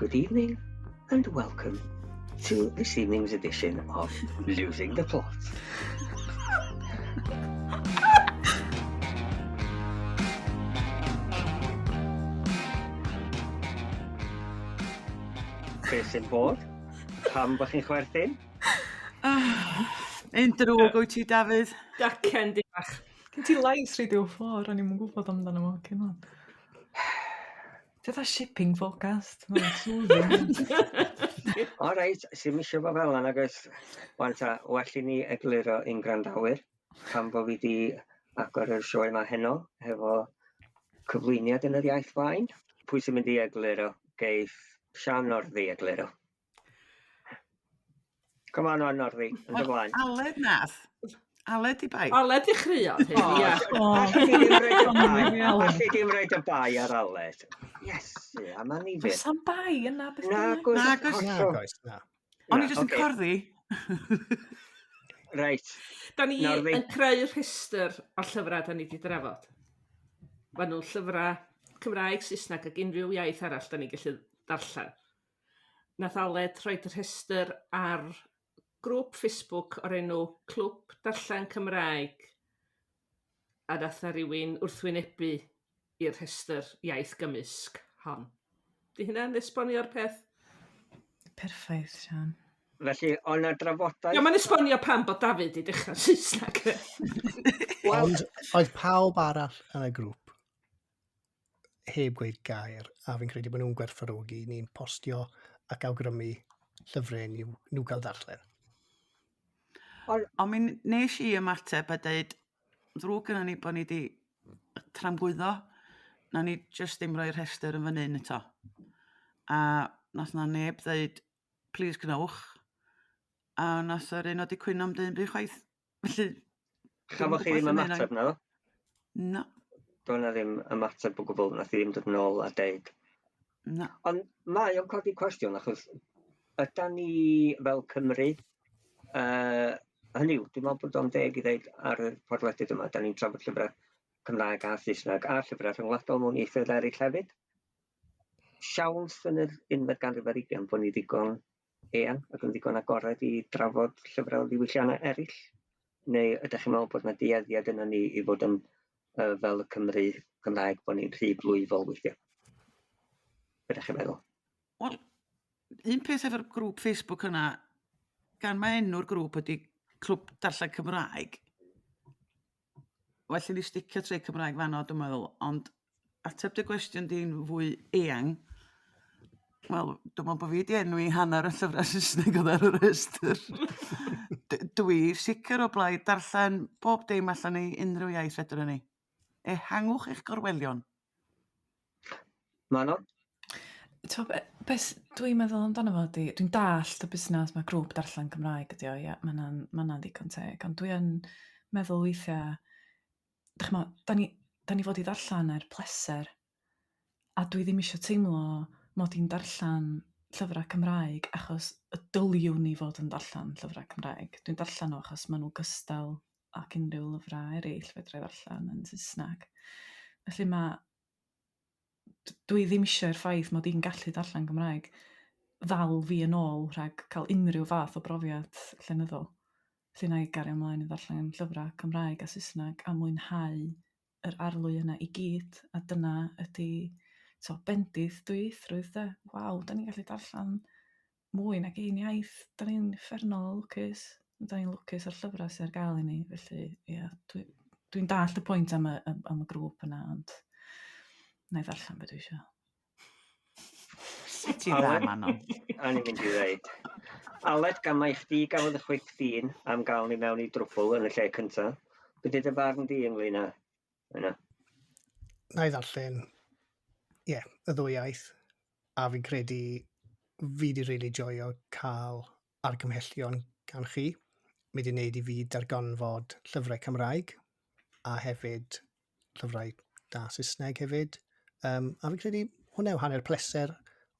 Good evening and welcome to this evening's edition of Losing the Plot. Beth sy'n bod? Pam bod chi'n chwerthin? Un drwg wyt ti, Dafydd. Gacen di bach. Gen ti lais Radio 4, o'n i'm yn gwybod amdano fo cyn hwn. Ti fatha shipping forecast. Mae'n soothing. O reit, sy'm isio fo fel 'na nag oes? Wan ta, well i ni egluro i'n gwrandawyr pam bo' fi 'di agor yr sioe 'ma heno hefo cyflwyniad yn yr iaith fain. Pwy sy'n mynd i egluro? Geith Sian Northy egluro. Come on, on, Northy, yn dy flaen. Aled nath. Aled di bai. Aled ddechreuodd hyn, ia. Alli di ddim roid y bai. Alli di ddim roid y bai ar Aled. Yes, a ma'n Does ddifyr. am bai yna beth Na, bynnag. gwrs. Nag oes. Nag oes, na. O'n i jyst yn ocê. corddi. Reit, Da ni Northy. yn creu rhestr o llyfrau da ni wedi drafod. Maen nhw'n llyfrau Cymraeg, Saesneg ac unrhyw iaith arall da ni'n gallu darllen. Nath Aled rhoid y rhestr ar grŵp Facebook o'r enw Clwb Darllen Cymraeg a nath 'na rywun wrthwynebu i'r rhestr iaith gymysg hon. 'Di hynna'n esbonio'r peth? Perffaith, Sian. Felly, o' 'na drafodaeth... Ia, mae'n esbonio pam bod Dafydd 'di dechrau Saesneg. Wel, Ond oedd pawb arall yn y grŵp heb gweud gair, a fi'n credu bod nhw'n gwerthfawrogi ni'n postio ac awgrymu llyfrau nhw, nhw gael darllen. Ond mi nes i ymateb a deud, ddrwg gynnon ni bod ni 'di tramgwyddo. Nawn ni jyst ddim rhoi rhestr yn fan hyn eto. A nath 'na neb ddeud, plis gwnewch. A nath yr un o 'di cwyno am dim byd chwaith. Felly... Chafoch chi ddim ymateb naddo? Na. Do' 'na ddim ymateb o gwbl, nath hi ddim dod nôl a deud. Na. Ond mae o'n codi cwestiwn achos ydan ni fel Cymru, yy hynny yw, dwi'n meddwl bod o'n deg i ddeud ar y podlediad yma, da ni'n trafod llyfrau Cymraeg a Saesneg a llyfrau rhyngwladol mewn ieithoedd eraill hefyd. Siawns yn yr unfed ganrif ar hugain bod ni ddigon eang ac yn ddigon agored i drafod llyfrau o ddiwylliannau eraill? Neu ydych chi'n meddwl bod 'na dueddiad yna ni i fod yn yy fel y Cymry Cymraeg bod ni'n rhy blwyfol weithiau? Be ydych chi'n meddwl? Wel, un peth efo'r grŵp Facebook yna, gan mae enw'r grŵp ydy Clwb Darllen Cymraeg, well i ni sticio at rhei Cymraeg fanno dwi'n meddwl, ond ateb dy gwestiwn di'n fwy eang, wel, dwi'n meddwl bod fi 'di enwi hanner y llyfrau Saesneg oedd ar y rhestr. Dwi sicr o blaid darllen bob dim allan i unrhyw iaith fedrwn ni. Ehangwch eich gorwelion. Manon? T'o' be' be' s- dwi'n meddwl amdano fo ydi dwi'n dallt y busnes ma' grŵp darllen Cymraeg ydi o ia ma' 'na'n ma' 'na'n ddigon teg ond dwi yn meddwl weithia' dych ch'mo' 'dan ni 'dan ni fod i ddarllen er pleser a dwi ddim isio teimlo mod i'n darllen llyfra' Cymraeg achos y dyliwn i fod yn darllen llyfra' Cymraeg. Dwi'n darllen nhw achos ma' nhw gystal ac unrhyw lyfra' eraill fedrai ddarllen yn Saesneg. Felly ma' dwi ddim isio'r ffaith mod i'n gallu darllen Cymraeg ddal fi yn ôl rhag cael unrhyw fath o brofiad llenyddol. Felly 'na i gario ymlaen i ddarllen llyfrau Cymraeg a Saesneg a mwynhau yr arlwy yna i gyd, a dyna ydy t'o' bendith dwyieithrwydd 'de? Waw, 'dan ni'n gallu darllen mwy nag un iaith. 'Dan ni'n uffernol o lwcus. 'Dan ni'n lwcus o'r llyfrau sy ar gael i ni, felly ia, dwi dwi'n dallt y pwynt am y am y grŵp yna, ond wna i ddarllen be dwi isio. Sut ti'n dda, Manon? O'n i'n mynd i ddweud. Aled, gan mai chdi gafodd y chwith am gael ni mewn i drwbl yn y lle cyntaf, be 'di dy farn di ynglyn â hynna? Na i ddarllen, ie, yeah, y ddwy iaith, a fi'n credu fi di really joio cael argymhellion gan chi. Mae di wneud i fi darganfod llyfrau Cymraeg a hefyd llyfrau da Saesneg hefyd. Um, a fi'n credu hwnna yw hanner pleser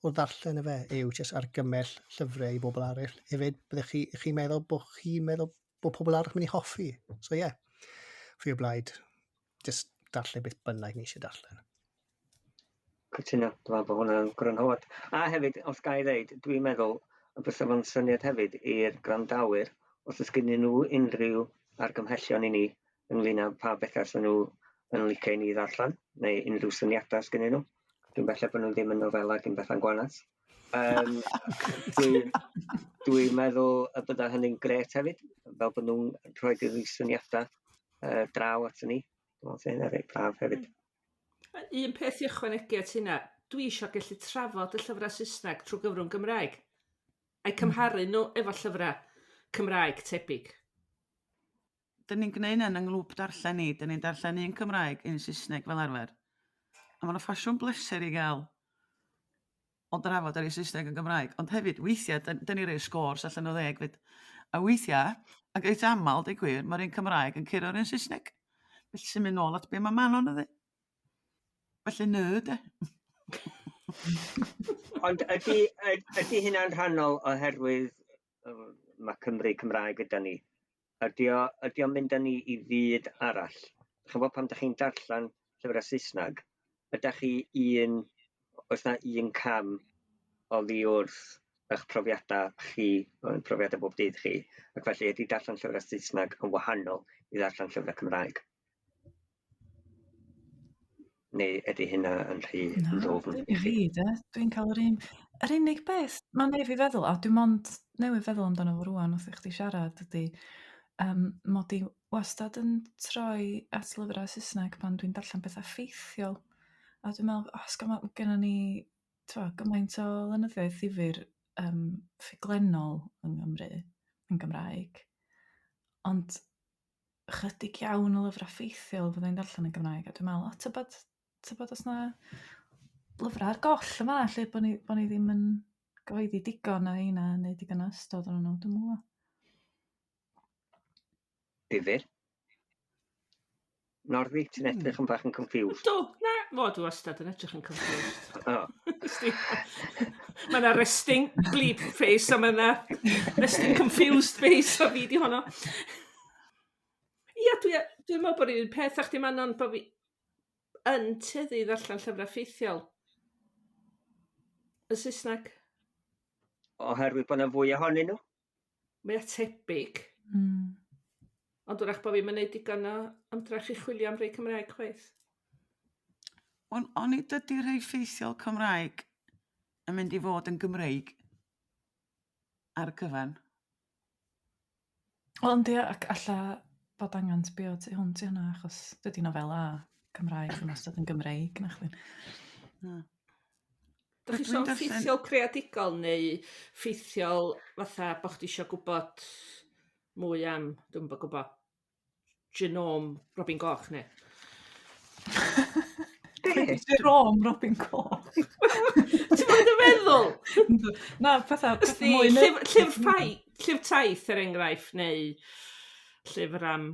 o ddarllen y fe, yw jyst argymell llyfrau i bobl arall hefyd. Byddech chi, chi'n meddwl bod chi'n meddwl bod pobl arall mynd i hoffi. So ie, yeah, fi o blaid jyst darllen beth bynnag ni eisiau darllen. Cytuno, dwi'n meddwl bod hwnna'n grynhoad. A hefyd, os ga i ddeud, dwi'n meddwl y bysa fo'n syniad hefyd i'r gwrandawyr, os oes gennyn nhw unrhyw argymhellion i ni ynglyn â pa bethau sy'n nhw yn licio i ni ddarllen, neu unrhyw syniadau sgennyn nhw. Dwi'n belled bod nhw ddim yn nofelau gyn Bethan Gwanas. Um, Dwi'n dwi meddwl y bydda hynny'n gret hefyd, fel bod nhw'n rhoi eu syniadau draw at ni. Dwi'n meddwl sy'n reit braf hefyd. Un peth i ychwanegu at hynna, dwi eisiau gallu trafod y llyfrau Saesneg trwy gyfrwng Gymraeg. A'i cymharu nhw efo llyfrau Cymraeg tebyg. Dyn ni'n gwneud hynna yn yng ngrŵp darllen ni. Dyn ni'n darllen un Cymraeg, un Saesneg fel arfer. A mae'n ffasiwn bleser i gael o drafod ar ei Saesneg yn Gymraeg. Ond hefyd, weithiau, dyn, dyn ni roi scores allan o 10 fyd. A weithiau, ac reit aml, deud gwir, mae'r un Cymraeg yn curo'r un Saesneg. Felly sy'n mynd nôl at be mae Manon yn dweud. Felly nerd, e. Ond ydy, ydy hynna'n rhannol oherwydd mae Cymru Cymraeg yda ni? Ydy o, ydy o'n mynd â ni i fyd arall? Ch'mod pan 'dach chi'n darllen llyfrau Saesneg, ydach chi un, oes 'na un cam oddi wrth eich profiadau chi, profiadau bob dydd chi, ac felly ydy darllen llyfrau Saesneg yn wahanol i ddarllen llyfrau Cymraeg? Neu ydy hynna yn rhy Na, ddwfn dim i i chi? fi de. Dwi'n cael yr un... Yr unig beth mae'n neud fi feddwl, a dwi'n mond newydd feddwl amdano fo rŵan wrth i chdi siarad, ydy mod i wastad yn troi at lyfrau Saesneg pan dwi'n darllen pethau ffeithiol. A dwi'n meddwl, os gynnon ni t'mo' gymaint o lenyddiaeth ddifyr ffuglenol yng Nghymru, yn Gymraeg, ond chydig iawn o lyfrau ffeithiol fydda i'n darllen yn Gymraeg, a dwi'n meddwl, o, tybed, tybed os 'na lyfrau ar goll yn fan'na lle bo' ni ddim yn gyhoeddi digon o heina neu digon o ystod ohonyn nhw, dwi'm yn gwybod. Difyr. Norddi, ti'n edrych yn bach yn confused. Do, na, mo, dwi wastad yn edrych yn confused. Oh. Mae yna resting bleep face a mae yna resting confused face a fi di honno. Ia, dwi meddwl bod un peth â chdi Manon, bod fi yn tueddu i ddarllen llyfrau ffeithiol yn Saesneg. Oherwydd bod yna fwy ohonyn nhw? Mae o tebyg. Ond wrach bod fi'n mynd digon o ymdrech i chwilio am rei Cymraeg chwaith. Ond oni dydy rhai ffeithiol Cymraeg yn mynd i fod yn Gymreig ar y cyfan? Wel yndi, ac alla bod angen sbio tu hwnt i hwnna, achos dydy nofela Cymraeg ddim wastad yn Gymreig, na chdi. Na. Dych chi Dwi'n sôn darllen- ffeithiol creadigol neu ffeithiol fatha bo' chdi isio gwybod mwy am, dwi'm yn gwybod, genome Robin Goch neu? Jerome Robin Coch. Ti'n bod yn feddwl? Na, pethau, pethau Ysdi, mwy llyfr taith er enghraifft, neu llyfr am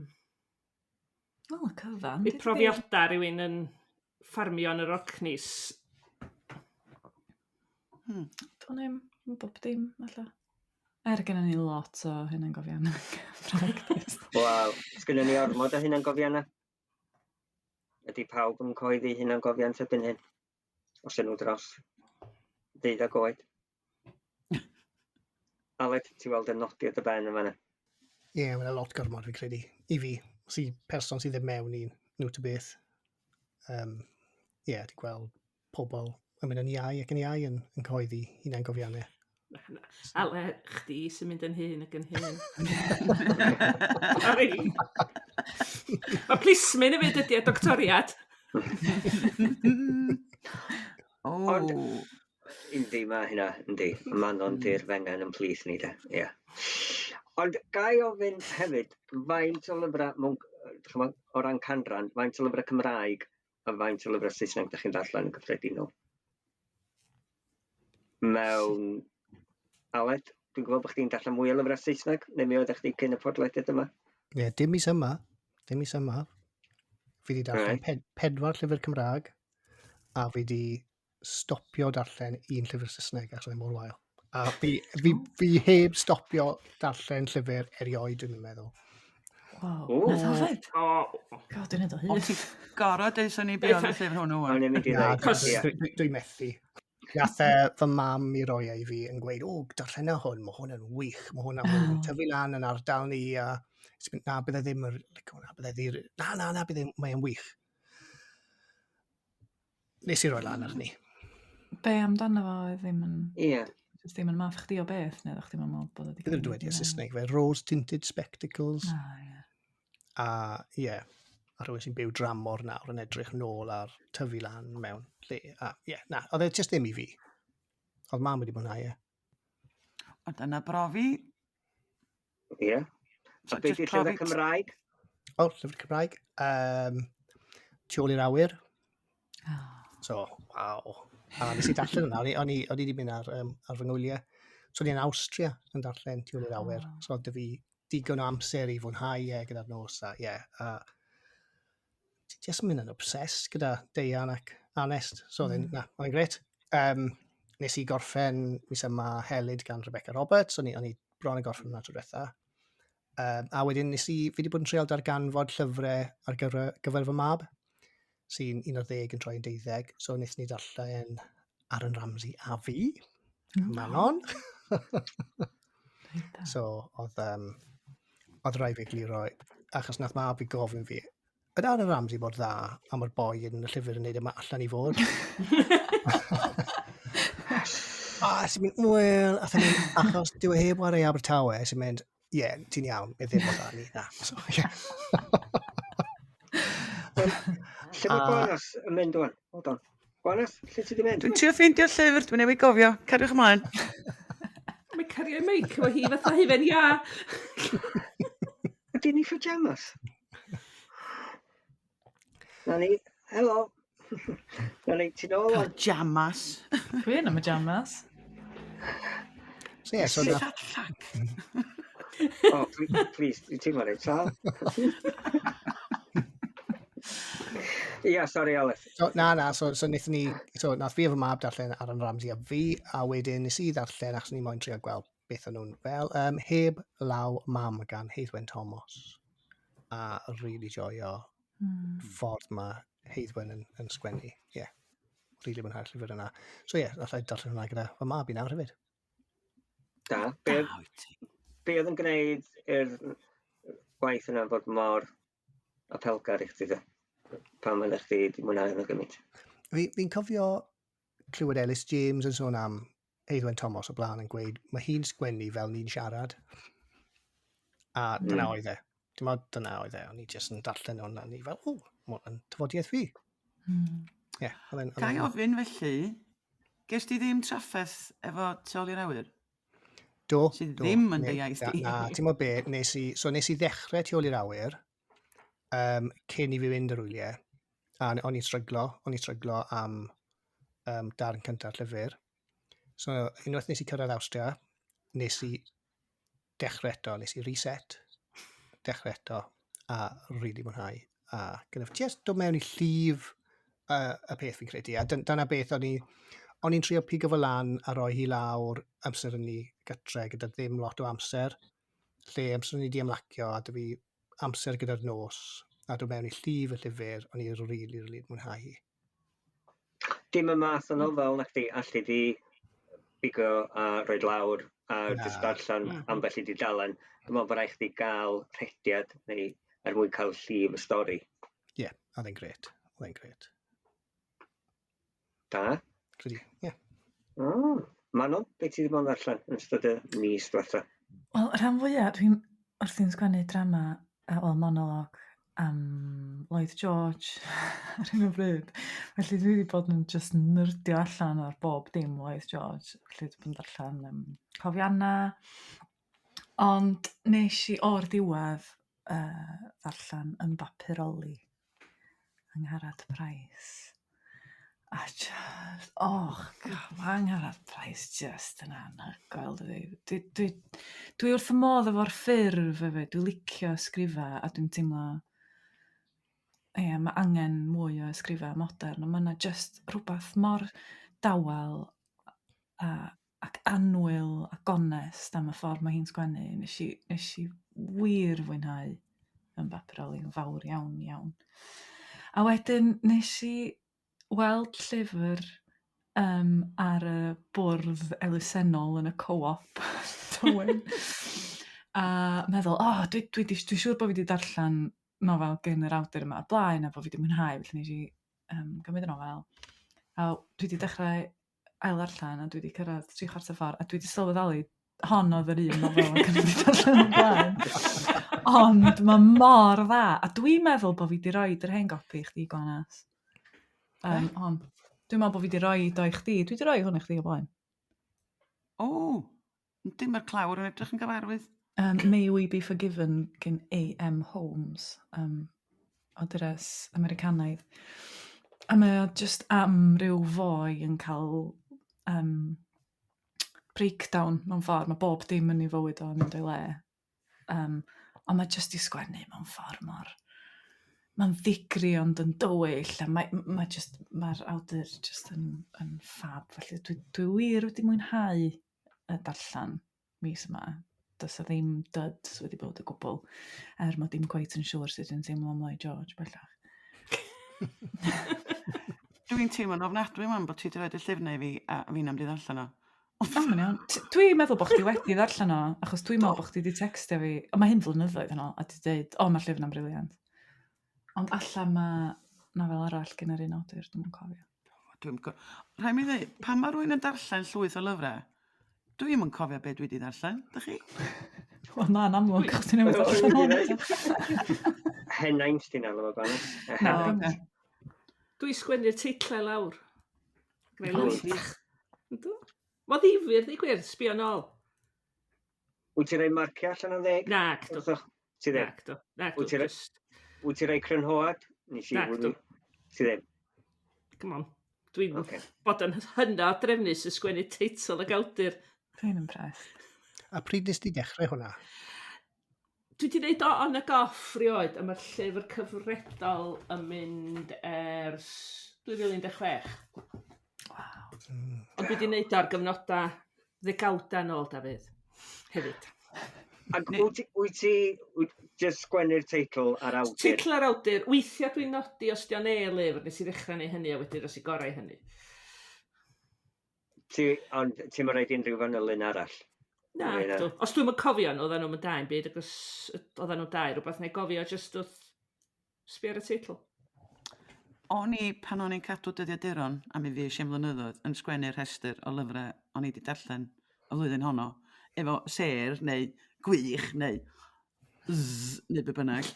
Wel, y cyfan. eu deud y gwir. profiadau rhywun yn ffarmio yn yr Orkneys. Do'n i'm, bob dim, alla. Er gennym ni lot o hunangofiannau Cymraeg. does? Wel, sgynnon ni ormod o hunangofiannau? Ydy pawb yn cyhoeddi hunangofiant erbyn hyn? Os ydyn nhw dros 12 oed? Aled, ti weld yn nodio dy ben yn fan'na? Ie, yeah, mae'n lot gormod fi credu. I fi, si person sydd ddim mewn i nhw ta beth. Ie, yeah, di gweld pobl yn mynd yn iau ac yn iau yn cyhoeddi hunangofiannau. Ale, chdi sy'n mynd yn hyn ac yn hyn. Sorry. Mae plismyn hefyd ydy a doctoriad. O. Ond- Yndi, mae hynna, yndi. Manon di'r fengen yn plith ni, de. Ie. Ond ga i ofyn hefyd, faint o lyfrau, mewn, ch'mod, o ran canran, faint o lyfrau Cymraeg a faint o lyfrau Saesneg ydych chi'n darllen yn gyffredinol? Mewn... Aled, dwi'n gwybod bod chdi'n darllen mwy o lyfrau Saesneg, neu mi oeddech chdi cyn y podlediad yma? Ie, yeah, dim mis yma. Dim mis yma. Fi wedi darllen 4 llyfr Cymraeg a fi wedi stopio darllen un llyfr Saesneg achos oedd e mor wael. A fi heb stopio darllen llyfr erioed, dwi'n meddwl. Wow. Nath o fyd? O. God, dwi'n edrych o hyd. Ti'n gorau deud ni be oedd y llyfr hwnnw. O'n i'n mynd i ddweud. Dwi'n methu. Nath e fy mam i roi e i fi yn gweud, o, darllena hwn, mae hwn yn wych, mae hwn am oh. tyfu lan yn ardal ni, a na, bydde ddim yn, na, bydde ddim, na, na, na, bydde, mae'n wych. Nes i roi lan arni. Be amdano fo oedd ddim yn... Ie. Yeah. Just ddim yn math chdi o beth, neu ddech chdi'n meddwl bod wedi... Bydd yn dweud i Saesneg fe, rose tinted spectacles. Ah, ie. A, ie, yeah, a rhywun sy'n byw dramor nawr yn edrych nôl ar tyfu lan mewn lle. A, ie, yeah, na, oedd e just ddim i fi. Oedd mam wedi mwynhau e. Ond dyna brofi. Ie. Yeah. So, a beth yw'r llyfr Cymraeg? O, oh, llyfr Cymraeg. Um, tu ôl i'r awyr. Oh. So, waw. A nes i darllen yna, o'n i wedi mynd ar, um, ar fy ngwyliau. So, o'n i yn Awstria yn darllen tu ôl i'r awyr. Oh. So, oedd fi digon o amser i fwynhau e gyda'r nos. A, yeah, a ti just yn mynd yn obsessed gyda Deian ac Anest. So, mm. na, oedd e'n gret. Um, nes i gorffen mis yma Helyd gan Rebecca Roberts. O'n i, o'n i bron yn gorffen hwnna tro diwetha. Um, a wedyn nes i, fi wedi bod yn treial darganfod llyfrau ar gyfer, gyfer fy mab, sy'n 11 yn troi yn 12. So wnaethon ni darllen Aaron Ramsey a fi, Manon. So, oedd, um, oedd rhaid fi gliro, achos nath mab fi gofyn fi, ydy Aaron Ramsey mor dda am yr boi yn y llyfr yn neud yma allan i fod? A sy'n mynd, wel, a thyn mynd, achos dyw e heb wario i Abertawe, sy'n mynd, ie, yeah, ti'n iawn, mae ddim mor dda ni, na. So, ie. Lle mae Gwanas yn mynd o'n? Hold on. Gwanas, lle ti wedi mynd? Dwi'n trio ffeindio llyfr, dwi'n newid gofio. Cariwch ymlaen. Mae cario meic efo hi fatha hufen iâ. Ydy ni pyjamas? Na ni, helo. Na ni, ti'n ôl o'n? Pyjamas. Dwi yn y pyjamas. So, yeah, so na... Llac. Oh, please, dwi'n teimlo reit sal. Ia, sori Aled. So, na, na, so, so wnaethon ni, so nath fi efo mab darllen Aaron Ramsey a fi, a wedyn nes i ddarllen achos ni moyn trio gweld beth o'n nhw'n fel, um, Heb Law Mam gan Heiddwen Thomas. A really joio ffordd mae Heiddwen yn, yn sgwennu. Ie, yeah. really mwynhau'r llyfr yna. So ie, yeah, allai darllen hwnna gyda fy mab i nawr hefyd. Da. Be, Da wyt ti. be oedd yn gwneud i'r gwaith yna fod mor apelgar i chdi de? Pam ydych chdi wedi mwynhau hwnna gymaint? Fi'n fi cofio clywed Ellis James yn sôn am Eiddwen Thomas o blaen yn gweud, mae hi'n sgwennu fel ni'n siarad. A dyna oedd e. Dwi'n meddwl dyna oedd e. O'n i jyst yn darllen hwn a ni fel, o, mae hwn yn tafodiaeth fi. Ie. Yeah, Ga i ofyn felly, ges ti ddim trafferth efo Tu ôl i'r awyr? Do. Sydd do. ddim yn dy iaith di. Na, ti'n meddwl be, nes i, so nes i ddechrau tu ôl i'r awyr, um, cyn i fi fynd ar wyliau, a o'n i'n stryglo, o'n i'n stryglo am um, darn cyntaf llyfr. So unwaith nes i cyrraedd Awstria, nes i dechrau eto, nes i reset, dechrau eto, a really mwynhau. A kind of just dod mewn i llif uh, y peth fi'n credu. A dyna beth o'n i, o'n i'n trio pigo fy lan a roi hi lawr amser yn ni gytre gyda ddim lot o amser. Lle amser o'n i di ymlacio a dy fi amser gyda'r nos a dod mewn i llif y llyfr, o'n i'n rili, really, really mwynhau hi. Dim y math o nofel na chdi, allu di bigo a rhoi lawr a Na. jyst darllen ambell i dudalen. Dwi'n meddwl bod rhaid chdi gael rhediad neu er mwyn cael llif y stori. Ie, yeah, oedd e'n gret. Oedd e'n gret. Da. Credu, ie. Yeah. Oh. Manon, beth ti wedi bod yn ddarllen yn ystod y mis diwetha? Wel, rhan fwyaf, dwi'n wrthi'n sgwennu drama, wel, monolog am Lloyd George ar hyn o bryd. Felly dwi wedi bod yn just nyrdio allan ar bob dim Lloyd George. Felly dwi wedi bod yn darllen um, cofianna. Ond nes i o'r diwedd uh, ddarllen yn bapuroli Angharad Price. A just, oh god, mae Angharad Price just yn anhygoel, dydi. Dwi, dwi, dwi wrth y modd efo'r ffurf hefyd, dwi'n licio ysgrifa a dwi'n teimlo, ie, mae angen mwy o ysgrifa modern, ond mae yna just rhywbeth mor dawel a, ac annwyl a gonest am y ffordd mae hi'n sgwennu. Nes i, nes i wir fwynhau yn bapuroli yn fawr iawn iawn. A wedyn nes i weld llyfr ar y bwrdd elusennol yn y Co-op Tywyn a meddwl, o, dwi siŵr bod fi wedi darllen nofel gen yr awdur yma o'r blaen a bod fi wedi mwynhau, felly nes i gymryd y nofel. A dwi wedi dechrau ail ddarllen a dwi wedi cyrraedd 3/4 y ffordd a dwi wedi sylweddoli hon oedd yr un nofel o'n i wedi darllen o'r blaen. Ond mae mor dda. A dwi'n meddwl bod fi wedi rhoi yr hen gopi i chdi, Gwanas. Hon. Dwi'n meddwl bod fi wedi rhoi o i chdi. Dwi wedi rhoi hwn i chdi o blaen. O, yndi, mae'r clawr yn edrych yn gyfarwydd. May We Be Forgiven gen A.M. Homes, awdures Americanaidd. A mae o just am ryw foi yn cael breakdown mewn ffordd. Mae bob dim yn ei fywyd o yn mynd o'i le. Ond mae jyst i sgwennu mewn ffordd mor... Mae'n ddigri ond yn dywyll, a mae just, mae'r awdur just yn ffab. Felly dwi wir wedi mwynhau y darllen mis yma. Does 'na ddim duds wedi bod o gwbl, er mod i'm cweit yn siŵr sut dwi'n teimlo am Lloyd George bellach. Dwi'n teimlo'n ofnadwy wan bod ti wedi rhoi y llyfr 'na i fi a fi 'na'm 'di ddarllen o. O, mae'n iawn. Dwi'n meddwl bod chdi wedi ddarllen o, achos dwi'n meddwl bod chdi wedi textio fi, ond mae hyn flynyddoedd yn ôl, a di dweud, o, mae'r llyfr 'na'n brilliant. Ond alla mae nofel arall gen yr un awdur, dwi'm yn cofio. Dwi'm Rhaid mi ddweud, pan mae rhywun yn darllen llwyth o lyfrau, dwi'm yn cofio be dwi wedi ddarllen, dych chi? Wel, na'n amlwg, achos ti'n newydd ddarllen hwn eto. Henaint ti'n alw fo, Gwanas. Na, ocê. Dwi sgwennu'r teitlau lawr. Gwneud Cool. list wych. Yndw. Mae'n ddifyr, ddeud gwir, sbio nôl. Wyt ti'n rhoi marciau allan o 10? Nac, dw. Wrthych? Ti ddim? Nac, dw. Nac, Wyt dw. ti'n rhoi- Just, Wyt ti'n rhoi crynhoad? Nes i... Nac, dw. Ti ddim? Come on. Dwi'n Ocê. bod yn hynod drefnus yn sgwennu teitl ag awdur. Dwi'n impressed. A pryd nes ti dechrau hwnna? Dwi wedi gwneud o on ac off rioed, a mae'r llyfr cyfredol yn mynd ers 2016. Waw. Ond dwi wedi gwneud o ar gyfnodau ddegawda nôl, Dafydd, hefyd. Ac wyt ti just sgwennu'r teitl a'r awdur? Teitl a'r awdur, weithiau dwi'n nodi os di o'n e-lyfr, nes i ddechrau neu hynny a wedyn ros i gorau hynny. Ond ti'n rhaid unrhyw fanylyn arall? Na, Neu na? dw. Os dwi'm yn cofio nhw, oedden nhw'n da i'm byd, ac os oedden nhw'n da i rhywbeth, neu gofio jyst wrth sbio ar y teitl. O'n i, pan o'n i'n cadw dyddiaduron, a mi fues i am flynyddoedd, yn sgwennu'r rhestr o lyfrau o'n i wedi darllen y flwyddyn honno, efo sêr neu gwych neu z neu be bynnag.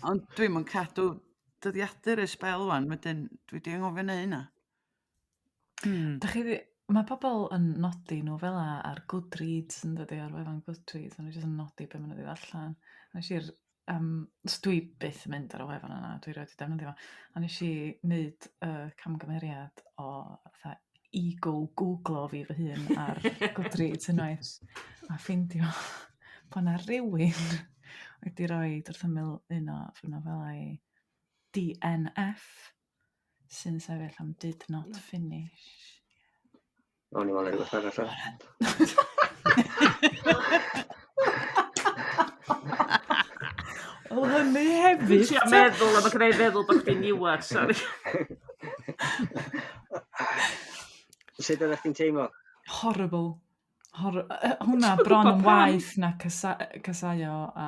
Ond dwi'm yn cadw dyddiadur ers sbel wan, wedyn dwi 'di anghofio neud hynna. Dach chi mae pobl yn nodi nhw fel 'a ar Goodreads yn dydi, ar wefan Goodreads, a nhw jyst yn nodi be maen nhw wedi ddarllen. Nes i'r, so dwi byth yn mynd ar y wefan yna, dwi erioed 'di defnyddio fo, a nes i wneud y camgymeriad o fatha ego googlo fi fy hun ar Goodreads unwaith, a ffeindio bod 'na rywun wedi rhoi wrth ymyl un o fy nofelau i DNF, sy'n sefyll am Did Not Finish. O'n i'n meddwl rhywbeth arall. O. Wel, hynny hefyd. Dwi'n trio meddwl, a mae gen i feddwl bod chdi'n niwad, sori. Sut oeddech chdi'n teimlo? Horrible. Hwnna Dwi'm yn bron gwbod yn pam. waeth na casau o a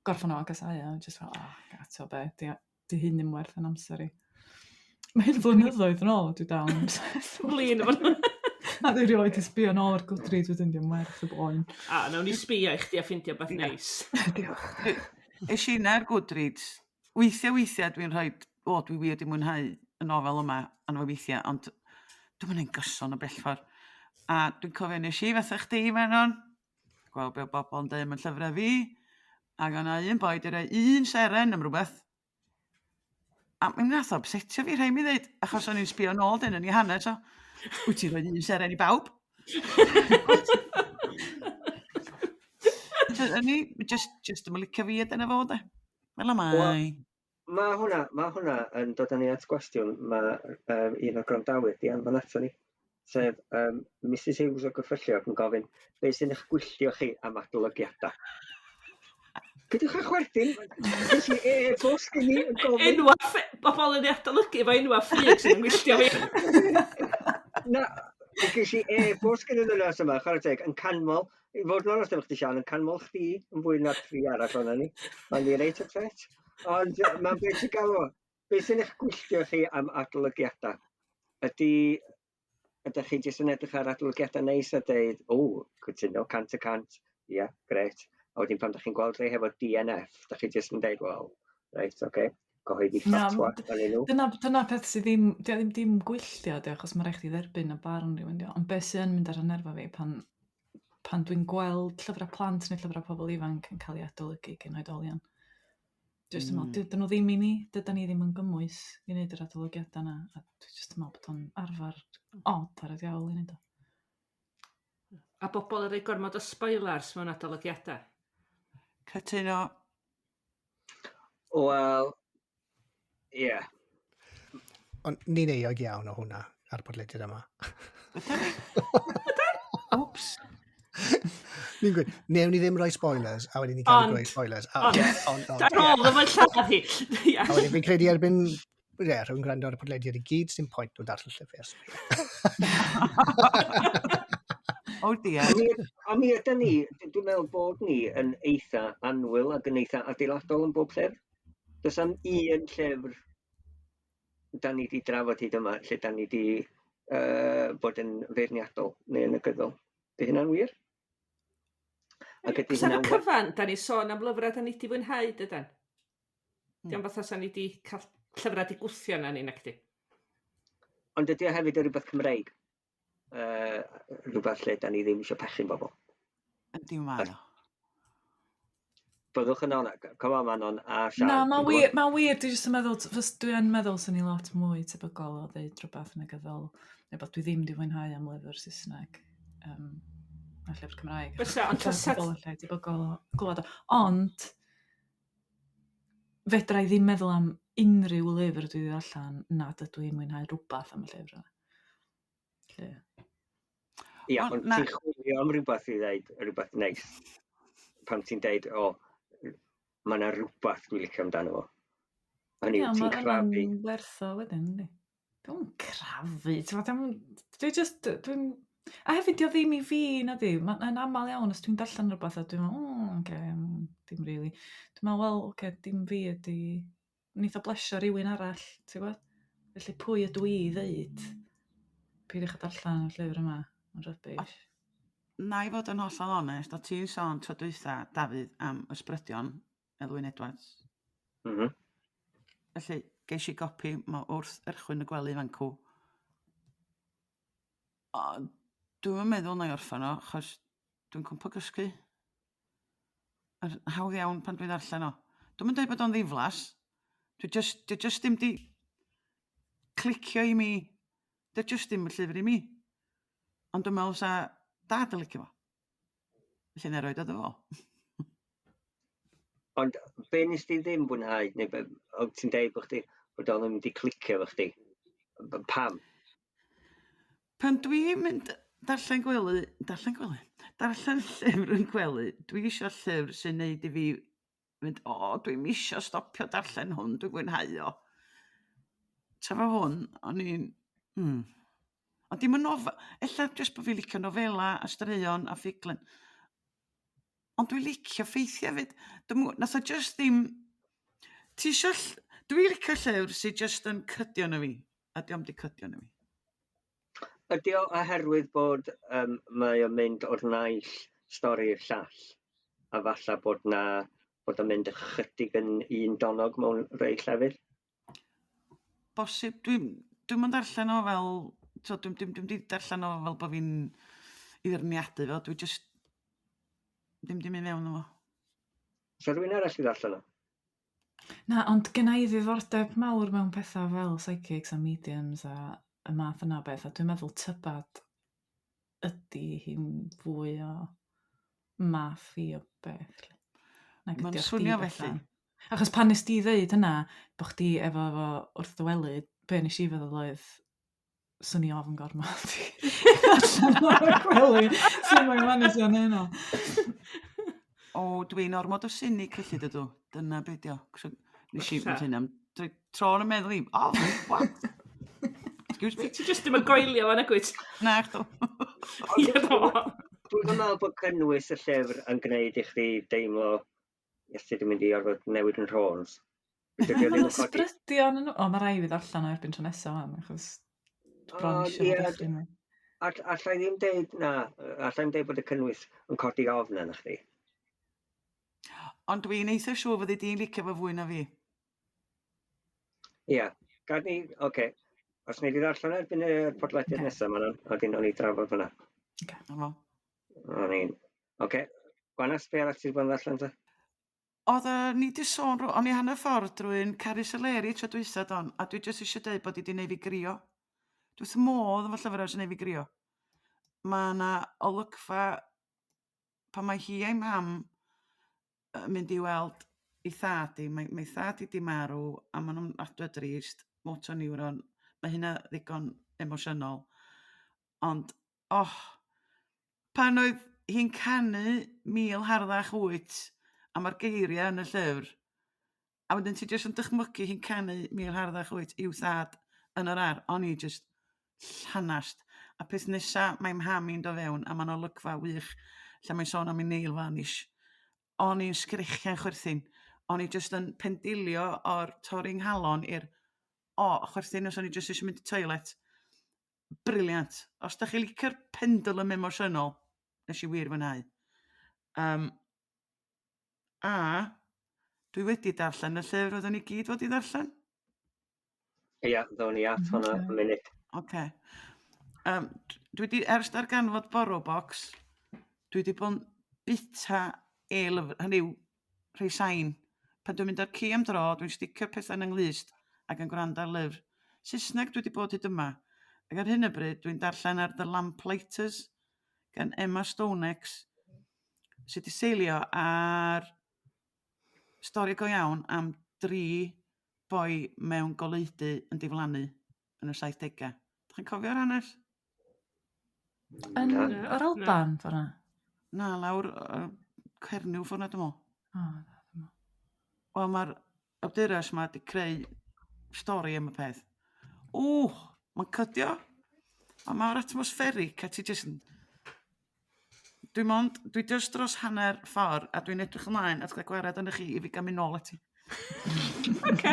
gorffen o a casau o. Just fel, oh, gato be, di hyn ddim werth yn amser i. Mae hyn flynyddoedd yn ôl, dwi dal yn obsessed. Flin efo nhw. A dwi rioed 'di sbio nôl ar Goodreads wedyn dio'm werth y boen. A, nawn ni sbio i chdi a ffindio beth neis. Diolch. Es i 'na ar Goodreads. Weithiau dwi'n rhoi, o, dwi wir 'di mwynhau y nofel yma, arno fo weithiau, ond dwi'm yn un gyson o bell ffordd. A dwi'n cofio nes i fatha chdi, Manon, gweld be' o bobl yn deud am y llyfrau fi, ac o'na un boi 'di rhoi un seren am rhywbeth. A mi nath o upsetio fi, rhaid mi ddeud, achos o'n i'n sbio nôl dyn yn ei hanes o. Wyt ti'n rhoi un seren i bawb? O'n i just ddim yn licio fi a dyna fo de. Fel y mae. Mae hwnna yn dod â ni at gwestiwn mae un o'r gwrandawyr di anfon ato ni, sef Mrs Hughes o Gyffylliog yn gofyn, be sy'n eich gwylltio chi am adolygiadau? Peidiwch â chwerthin, ges i e-bost gen i yn gofyn... Enwa bobl yn ei adolygu efo enwa ffug sy'n wylltio fi. Na, ges i e-bost gen y ddynas yma, chwarae teg, yn canmol, i fod yn onest efo chdi Sian, yn canmol chdi yn fwy na'r tri arall o'na ni. Mae'n i reit upset. Ond mae'n beth i gael o. Beth sy'n eich gwylltio chi am adolygiadau? Ydy, ydych chi jyst yn edrych ar adolygiadau neis a deud, o, cytuno, 100%, ia, yeah, gret. A wedyn pan ydych chi'n gweld rhai hefo DNF, ydych chi jyst yn deud, wel, reit, oce, okay, cyhoeddi fflatwa yn nhw. Dyna, dyna peth sydd ddim, di ddim, dim gwylltio, di, achos mae rhaid chdi dderbyn y barn rhywun, di. Ond beth sy'n mynd ar y nerfa fi pan, pan dwi'n gweld llyfrau plant neu llyfrau pobl ifanc yn cael ei adolygu gen oedolion. Dwi jyst yn meddwl, dydyn nhw ddim i ni, dydan ni ddim yn gymwys i wneud yr adolygiadau yna, a dwi jyst yn meddwl bod o'n arfer od ar y diawl i wneud o. A bobl yn rhoi gormod o spoilers mewn adolygiadau. Cytuno. Wel, ie. Yeah. Ond ni'n euog iawn o hwnna ar podlediad yma. Ydyn ni? Wps. Ni'n gweud, newn ni ddim rhoi spoilers, a wedyn ni cael rhoi spoilers. A, ond, yeah, ond, ond, dar ôl ddim yn lladd hi. A wedyn fi'n credu erbyn, ie, yeah, rhywun gwrando ar y podlediad i gyd, sy'n pwynt nhw darllen llyfr. O dear. A mi ydyn ni, dwi'n meddwl bod ni yn eitha annwyl ac yn eitha adeiladol yn bob llyfr. Does am un llyfr da ni wedi drafod hyd yma lle da ni wedi bod yn feirniadol neu yn negyddol. Di hynna'n wir? Ac ydy hynna'n... Ar y cyfan, da ni sôn am lyfrau da ni wedi fwynhau, dydan? Mm. Diolch fatha sa ni wedi cael llyfrau di gwthio na ni, nac di? Ond ydy o hefyd yn rhywbeth Cymreig? Rhywbeth lle da ni ddim eisiau pechu'n bobl. Yndi mae o. Byddwch yn ona, come on Manon a Sian. Na, mae'n wir, ma wir, dwi jyst yn meddwl, dwi yn meddwl sy'n ni lot mwy tebygol o ddeud rhywbeth negyddol, neu bod dwi ddim di fwynhau am lyfr Saesneg, a llyfr Cymraeg. Fysa, ond fysa... Bobl yn llai tebygol o glywed o. Ond, fedra i ddim meddwl am unrhyw lyfr dwi wedi ddarllen nad ydw i'n mwynhau rhywbeth am y llyfr yna. Lle. Ia, ond ti'n chwilio am rhywbeth i ddeud, rhywbeth neis. Pan ti'n deud, o, mae yna rhywbeth dwi'n licio amdano fo. Hynny yw, ti'n crafu. Ie, werth o wedyn, yndi. Dwi'n crafu, ti'n dwi just, dwi'n... A hefyd, dio ddim i fi, na di. Mae'n aml iawn, os dwi'n darllen rhywbeth a dwi'n meddwl, oh, okay, dim really. Dwi'n meddwl, wel, oce, okay, dim fi ydi... Neith o blesio rhywun arall, ti'n gwybod? Felly pwy ydw i i ddeud, peidiwch â darllen y llyfr yma, mae'n rubbish. Na i fod yn hollol onest, o ti'n sôn tro dwytha, Dafydd, am ysbrydion Elwyn Edwards. Mm -hmm. Felly, geis i gopi ma wrth erchwyn y gwely fancw. O, dwi'm yn meddwl na i orffan o, achos dwi'n cwmpo gysgu. Yn hawdd iawn pan dwi'n ddarllen o. Dwi'm yn dweud bod o'n ddiflas. Dwi just, dwi just ddim di clicio i mi. Dwi just ddim y llyfr i mi. Ond dwi'n meddwl sa dad yn licio fo. Felly na roed iddo fo. Ond be nes di ddim fwynhau, neu be, o, ti'n deud bod chdi, bod o'n ddim wedi clicio efo chdi. Pam? Pan dwi'n mynd darllen gwely, darllen gwely, darllen llyfr yn gwely, dwi eisiau llyfr sy'n neud i fi mynd, o, dwi'm isio stopio darllen hwn, dwi'n fwynhau o. Tra fo hwn, o'n i'n, Ond dim yn nofel, ella jyst bod fi'n licio nofela a straeon a ffuglen. Ond dwi'n licio ffeithiau 'fyd. Dwi'm yn gwbo, nath o jyst ddim... Ti isio ll-... Dwi'n licio llyfr sydd jyst yn cydio yno fi, a dio'm 'di cydio yno fi. Ydy o oherwydd bod um, mae o'n mynd o'r naill stori i'r llall, a falle bod na bod o'n mynd ychydig yn un donog mewn rhai llefydd? Bosib. Dwi'n dwi'm yn darllen o fel t'od dwi'm dwi'm dwi'm 'di darllen o fel bo' fi'n 'i feirniadu fo, dwi jyst ddim 'di mynd mewn efo. Sa rhywun arall i ddarllen o? Na, ond genna i ddiddordeb mawr mewn pethau fel psychics a mediums a y math yna o beth, a dwi'n meddwl tybad ydy hi'n fwy o math fi o beth. Nag Mae'n swnio felly. Achos pan nes di ddeud hynna, bo chdi efo fo wrth dy wely, be nes i feddwl oedd, swn i ofn gormod allan o'r gwely. Swn i'n manage o'n hynna. O, dwi'n ormod o cynic felly dydw. Dyna be 'di o. So, nes i mynd hyn am tro yn y meddwl i, oh, what? Excuse me? Ti jyst ddim yn goelio fan agwyt? Na, chdo. Ie, do. Dwi'n meddwl bod cynnwys y llyfr yn gwneud i chdi deimlo Iesu, dwi'n mynd i orfod newid yn rhôns. Dydy o ddim yn codi... Ysbrydion yn... O, mae rai fi ddarllen o erbyn tro nesaf wan, achos bron eisiau fod dechrau nhw. Alla i ddim deud, na, alla i ddim deud bod y cynnwys yn codi ofn arna chdi. Ond dwi'n eitha siŵr fyddi di'n licio fo fwy na fi. Ia, gad ni, oce. Okay. Os wnei di ddarllen erbyn y podlediad okay. nesaf, ma'n, a wedyn o'n i drafod hwnna. Oce. Okay. O'n i'n... Oce. Okay. Gwanas, be arall ti 'di bod yn ddarllen ta? Oedd ni 'di sôn, o'n i hanner ffordd drwy'n Caru Seleri tro dwytha don, a dwi jyst eisiau dweud bod i 'di neud fi grio. Dwi wrth modd efo llyfrau sy'n neud fi grio. Mae yna olygfa pan mae hi a'i mam yn mynd i weld ei thad hi, mae mae ei thad hi 'di marw a maen nhw'n adwe drist, motor neuron, mae hynna ddigon emosiynol. Ond, oh, pan oedd hi'n canu Mil Harddach Wyt a mae'r geiriau yn y llyfr, a wedyn ti jyst yn dychmygu hi'n canu Mil Harddach Wyt i'w thad yn yr ar, o'n i jyst llanast. A peth nesa, mae mham i'n dod fewn a mae'n olygfa wych lle mae'n sôn am ei nail varnish. O'n i'n sgrechian chwerthin. O'n i jyst yn pendilio o'r torri nghalon i'r o, chwerthin os o'n i jyst eisiau mynd i toilet. Brilliant. Os da chi licio'r pendulum emosiynol, nes i wir fwynhau. Um, a dwi wedi darllen y llyfr oeddwn i gyd fod i ddarllen. Ia, ddown ni at hwnna yn munud. Oce. Um, dwi wedi, ers darganfod Borrowbox, dwi wedi bod yn bita e-lyfr, hynny yw, rhai sain. Pan dwi'n mynd â'r ci am dro, dwi'n sticio'r pethau yn 'y nghlust ac yn gwrando ar lyfr. Saesneg dwi wedi bod hyd yma, ac ar hyn o bryd dwi'n darllen ar The Lamplighters gan Emma Stonex, sydd wedi seilio ar stori go iawn am dri boi mewn goleudy yn diflannu yn y 70au. Dach chi'n cofio'r hanes? Yn yr Alban ffordd 'na? Na, lawr uh, Cernyw ffordd 'na dwi'n meddwl. O, na, dwi'n meddwl. Wel, mae'r awdures 'ma 'di creu stori am y peth. O, mae'n cydio. A mae'r atmospheric a ti jyst yn... Dwi mond, dwi jyst dros hanner ffordd a dwi'n edrych ymlaen at gael gwared arnoch chi i fi gael mynd nôl ati. Oce.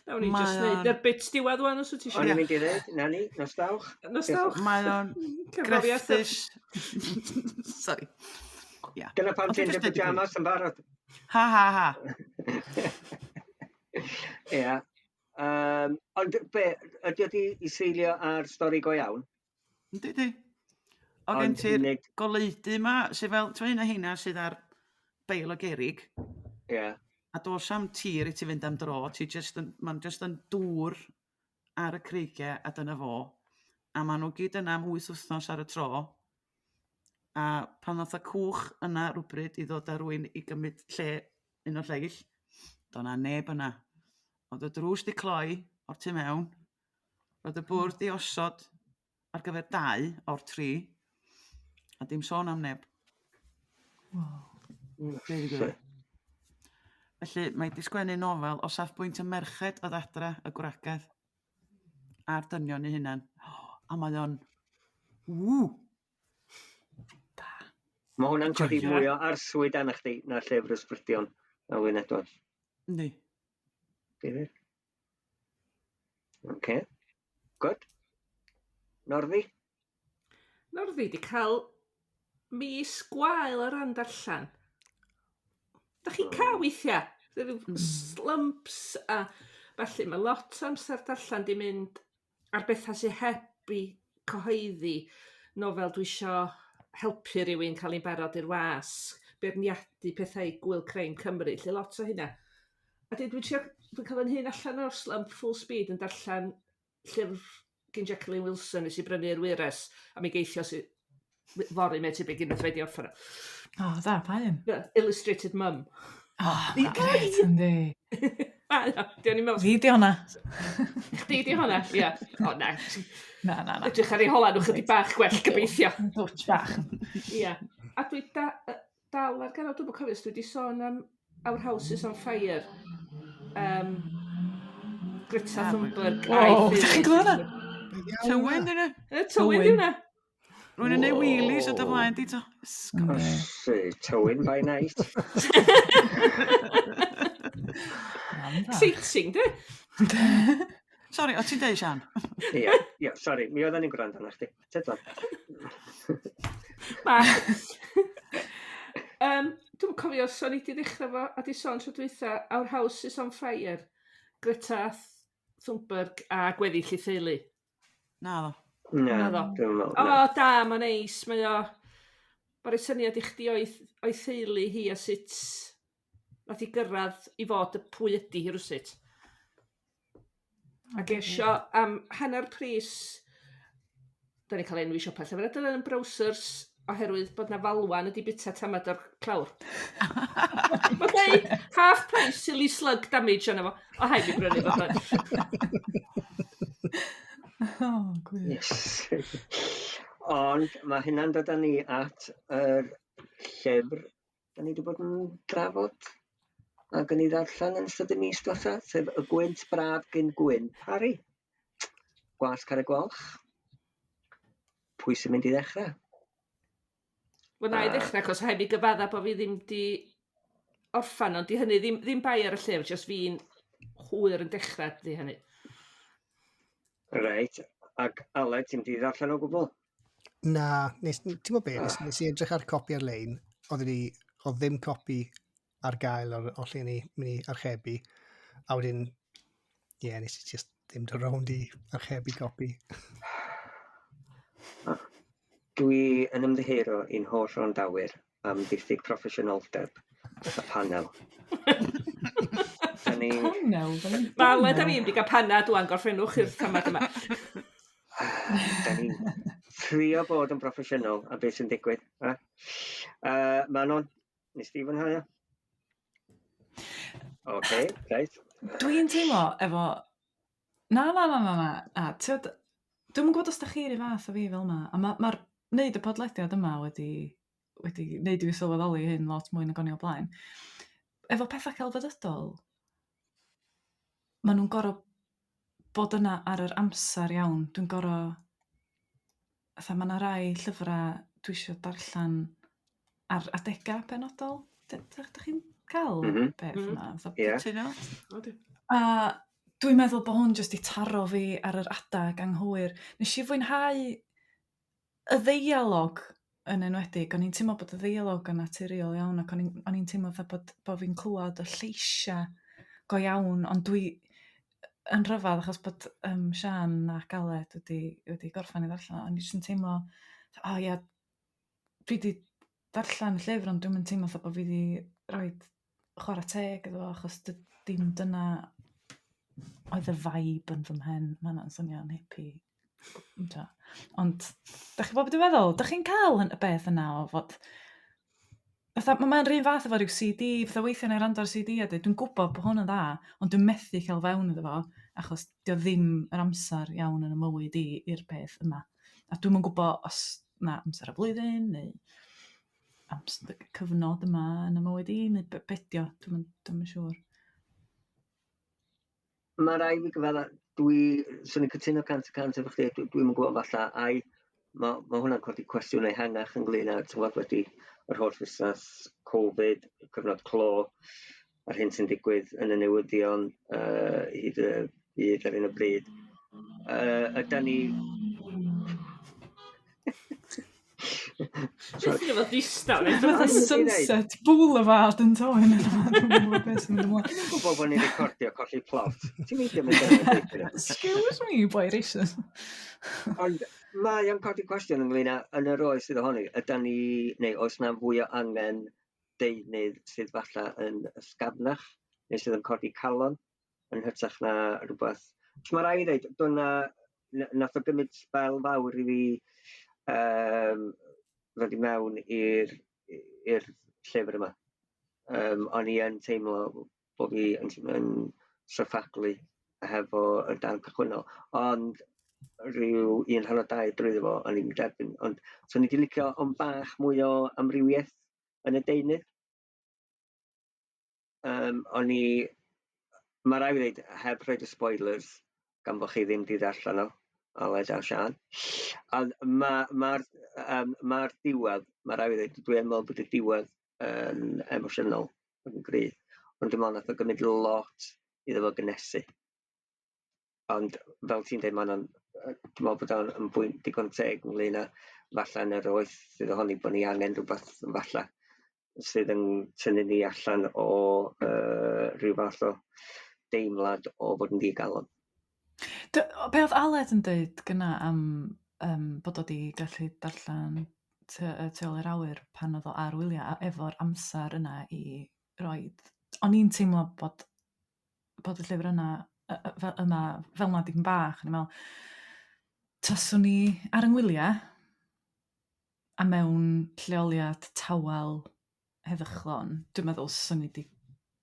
Nawn ni just neud yr bit diwedd wan os wyt ti eisiau. O'n i'n mynd i ddweud, na ni, nos dawch. Nos dawch. Mae o'n grefftus. Sorry. Yeah. Dyna pam ti'n dy pyjamas yn barod. Ha ha ha. Ia. Um, ond be, ydy o di i seilio ar stori go iawn? Yndi di. O gen ti'r nid... goleudy yma, sydd fel, ti'n un o heina sydd ar beil o gerig. Ie. Yeah. A dos am tir i ti fynd am dro, ti just yn, mae'n just yn dŵr ar y creigiau a dyna fo. A maen nhw gyd yna am 8 wythnos ar y tro. A pan ddoth y cwch yna rhywbryd i ddod â rhywun i gymryd lle un o'r lleill, do' 'na neb yna. Oedd y drws 'di cloi o'r tu mewn, roedd y bwrdd 'di osod ar gyfer dau o'r tri, a dim sôn am neb. Wow. Deud y gwir. Felly mae 'di sgwennu nofel o safbwynt y merched oedd adra, y gwragedd, a'r dynion eu hunan. A mae o'n ww! Da. Mae hwnna'n codi mwy o arswyd arna chdi na llyfr ysbrydion Alwyn Edwards. Yndi. Difyr. Oce. Good. Norddi? Norddi 'di cael mis gwael o ran darllen. Da chi'n cael weithiau rhyw slumps a felly mae lot o amser darllen 'di mynd ar bethau sy heb 'u cyhoeddi, nofel dwi isio helpu rywun cael ei barod i'r wasg, beirniadu pethau i Gŵyl Crime Cymru, 'lly lot o hynna. A 'dyn dwi'n trio, dwi'n cael 'yn hun allan o'r slump full speed yn darllen llyfr gin Jacqueline Wilson nes i brynu i'r wyres a mi geithio sy fory mae tebyg unwaith wedi orffen o. O, da, pa un? The Illustrated Mum. O, oh, mae'n gret, yndi. Mae o, di o'n i'n meddwl. Fi di honna. Chdi di honna, ia. O, na. Na, na, na. Edrych ar ei hola nhw chydig bach gwell gobeithio. Dwtch bach. Ia. A dwi da, dal ar ganol, dwi'm yn cofio os dwi wedi sôn am Our House is on Fire. Greta Thunberg a'i Wow, dach chi'n glywed hwnna? Tywyn, dyna. Tywyn di hwnna. Rwy'n yn neud wheelies o dy flaen di to. Ysgol. Tywyn by night. Exciting, di? Sorry, o ti'n deud, Sian? Ie, ie, sori, mi oedden ni'n gwrando arna chdi. Tyd lan. Ma. Dwi'm yn cofio os o'n i 'di ddechrau fo a 'di sôn tro dwytha, Our House is on Fire, Greta Thunberg a gweddill ei theulu. Naddo. Na, Naddo. dwi'm yn meddwl. O, na. da, mae'n neis, mae o... Mae'n rhoi syniad i chdi o'i theulu hi a sut nath i gyrraedd i fod y pwy ydi hi rywsut. Ac esio am hanner pris, da ni'n cael enwi siopa llyfrau, dyna yn Browsers, oherwydd bod na falwan wedi bita tamad o'r clawr. Mae'n dweud half price silly slug damage yna fo. O, haid mi brynu fo. Oh, gwych. Yes. Ond mae hynna'n dod â ni at yr llyfr da ni wedi bod yn drafod ac yn ei ddarllen yn ystod y mis diwetha, sef Y Gwynt Braf gyn Gwyn Parry. Gwasg Carreg Gwalch. Pwy sy'n mynd i ddechrau? Wel, na i ddechrau, cos rhaid mi gyfadda bod fi ddim di orffan, ond di hynny ddim bai ar y llyfr, jyst fi'n hwyr yn dechrau di hynny. Reit, ac Aled, ti'n mynd i ddarllen o gwbl? Na, nes, ti'n gwybod be, nes i edrych ar copi ar-lein, oedd ddim copi ar gael o'r lle ni mynd i archebu, a wedyn, ie, yeah, nes i just ddim dod rownd i archebu copi. Dwi yn ymddiheuro i'n holl wrandawyr am ddiffyg proffesiynoldeb y panel. Da ni... Panel? Mae Aled a fi wedi cael panad ŵan, gorffennwch i'r tamad yma. Da ni'n trio bod yn broffesiynol a beth sy'n digwydd. Eh? Manon, nes di fwynhau o? Oce, reit. Dwi'n teimlo efo... Na, na, na, na, na. A, ti'n dwi'm yn gwybod os da chi'r un fath o fi fel yma, a mae'r wneud y podlediad yma wedi wneud i fi sylweddoli hyn lot mwy nag o'n i o blaen. Efo pethau celfyddydol, maen nhw'n gorfod bod yna ar yr amser iawn. Dwi'n gorfod... Fatha, mae yna rai llyfrau dwi eisiau darllen ar adegau penodol. Dych chi'n cael beth yma? Ie. Cytuno. A dwi'n meddwl bod hwn jyst i taro fi ar yr adag anghywir. Nes i fwynhau y ddeialog yn enwedig. O'n i'n teimlo bod y ddeialog yn naturiol iawn ac o'n i'n teimlo fatha bod fi'n clywed y lleisiau go iawn, ond dwi yn rhyfedd achos bod Sian ac Aled wedi gorffen i ddarllen, o'n i jyst yn teimlo, o ia, dwi wedi darllen y llyfr, ond dwi'm yn teimlo fatha bod fi wedi rhoi chwarae teg iddo fo, achos dim dyna oedd y vibe yn fy mhen. Mae hwnna'n swnio'n hippie. Ond, dach chi'n gwybod beth dwi'n meddwl? Dach chi'n cael y beth yna o fod... Fatha, mae'n rhan fath efo rhyw CD, fatha weithiau na i rando ar CD a dweud, dwi'n gwybod bod hwn yn dda, ond dwi'n methu cael fewn iddo fo, achos dio ddim yr amser iawn yn y mywyd i i'r peth yma. A dwi'm yn gwybod os na amser y flwyddyn, neu amser y cyfnod yma yn y mywyd i, neu be dio, dwi'm yn siŵr. Mae rai fi gyfadda, swn i'n cytuno 100% efo chdi, dwi'm yn gwybod falle, ai, mae hwnna'n codi cwestiwn ehangach ynglyn â, ti'n gwybod, wedi yr holl fusnes Covid, cyfnod clo, a'r hyn sy'n digwydd yn y newyddion hyd y byd ar hyn o bryd. Ydan ni... Beth sy'n efo ddistaw? Fatha Sunset Boulevard yn Tywyn. Dwi'n gwybod beth sy'n mynd ymlaen. Dwi'n gwybod bod ni'n recordio colli plot. Ti'n meindio mynd ymlaen? Excuse me, boy racist. Ond mae o'n codi cwestiwn ynglyn â, yn yr oes sydd ohoni, ydan ni, neu oes na fwy o angen deunydd sydd falle yn ysgafnach, neu sydd yn codi calon, yn hytrach na rhywbeth. Mae rai i ddeud, dyna, nath o gymryd sbel fawr i fi ddod i mewn i'r llyfr yma. O'n i yn teimlo bod fi yn tryffaglu hefo y darn cychwynnol, ond rhyw un rhan o dair drwyddo fo o'n i'n derbyn, ond 'swn i 'di licio ond bach mwy o amrywiaeth yn y deunydd. Yym o'n i... Ma' raid fi ddeud, heb rhoid y spoilers, gan bo' chi ddim 'di ddarllen o, Aled a Siân, ond ma' ma'r yym ma'r diwedd, ma' raid fi ddeud, dwi yn meddwl bod y diwedd yn emosiynol ac yn gryf, ond dwi'n meddwl nath o gymryd lot iddo fo gynnesu. Ond fel ti'n deud Manon, dwi'n meddwl bod o'n yn bwynt digon teg ynglyn â falle yn yr oes sydd ohoni bod ni angen rhywbeth falle sydd yn tynnu ni allan o uh, rhyw fath o deimlad o fod yn ddigalon. Be oedd Aled yn dweud gyna am um, bod o wedi gallu darllen Tu Tu ôl i'r awyr pan oedd o ar wyliau a efo'r amser yna i roid... O'n i'n teimlo bod bod y llyfr yna fel yma fel 'na dipyn bach. O'n i'n meddwl taswn i ar 'y ngwyliau a mewn lleoliad tawel heddychlon, dwi'n meddwl 'swn i 'di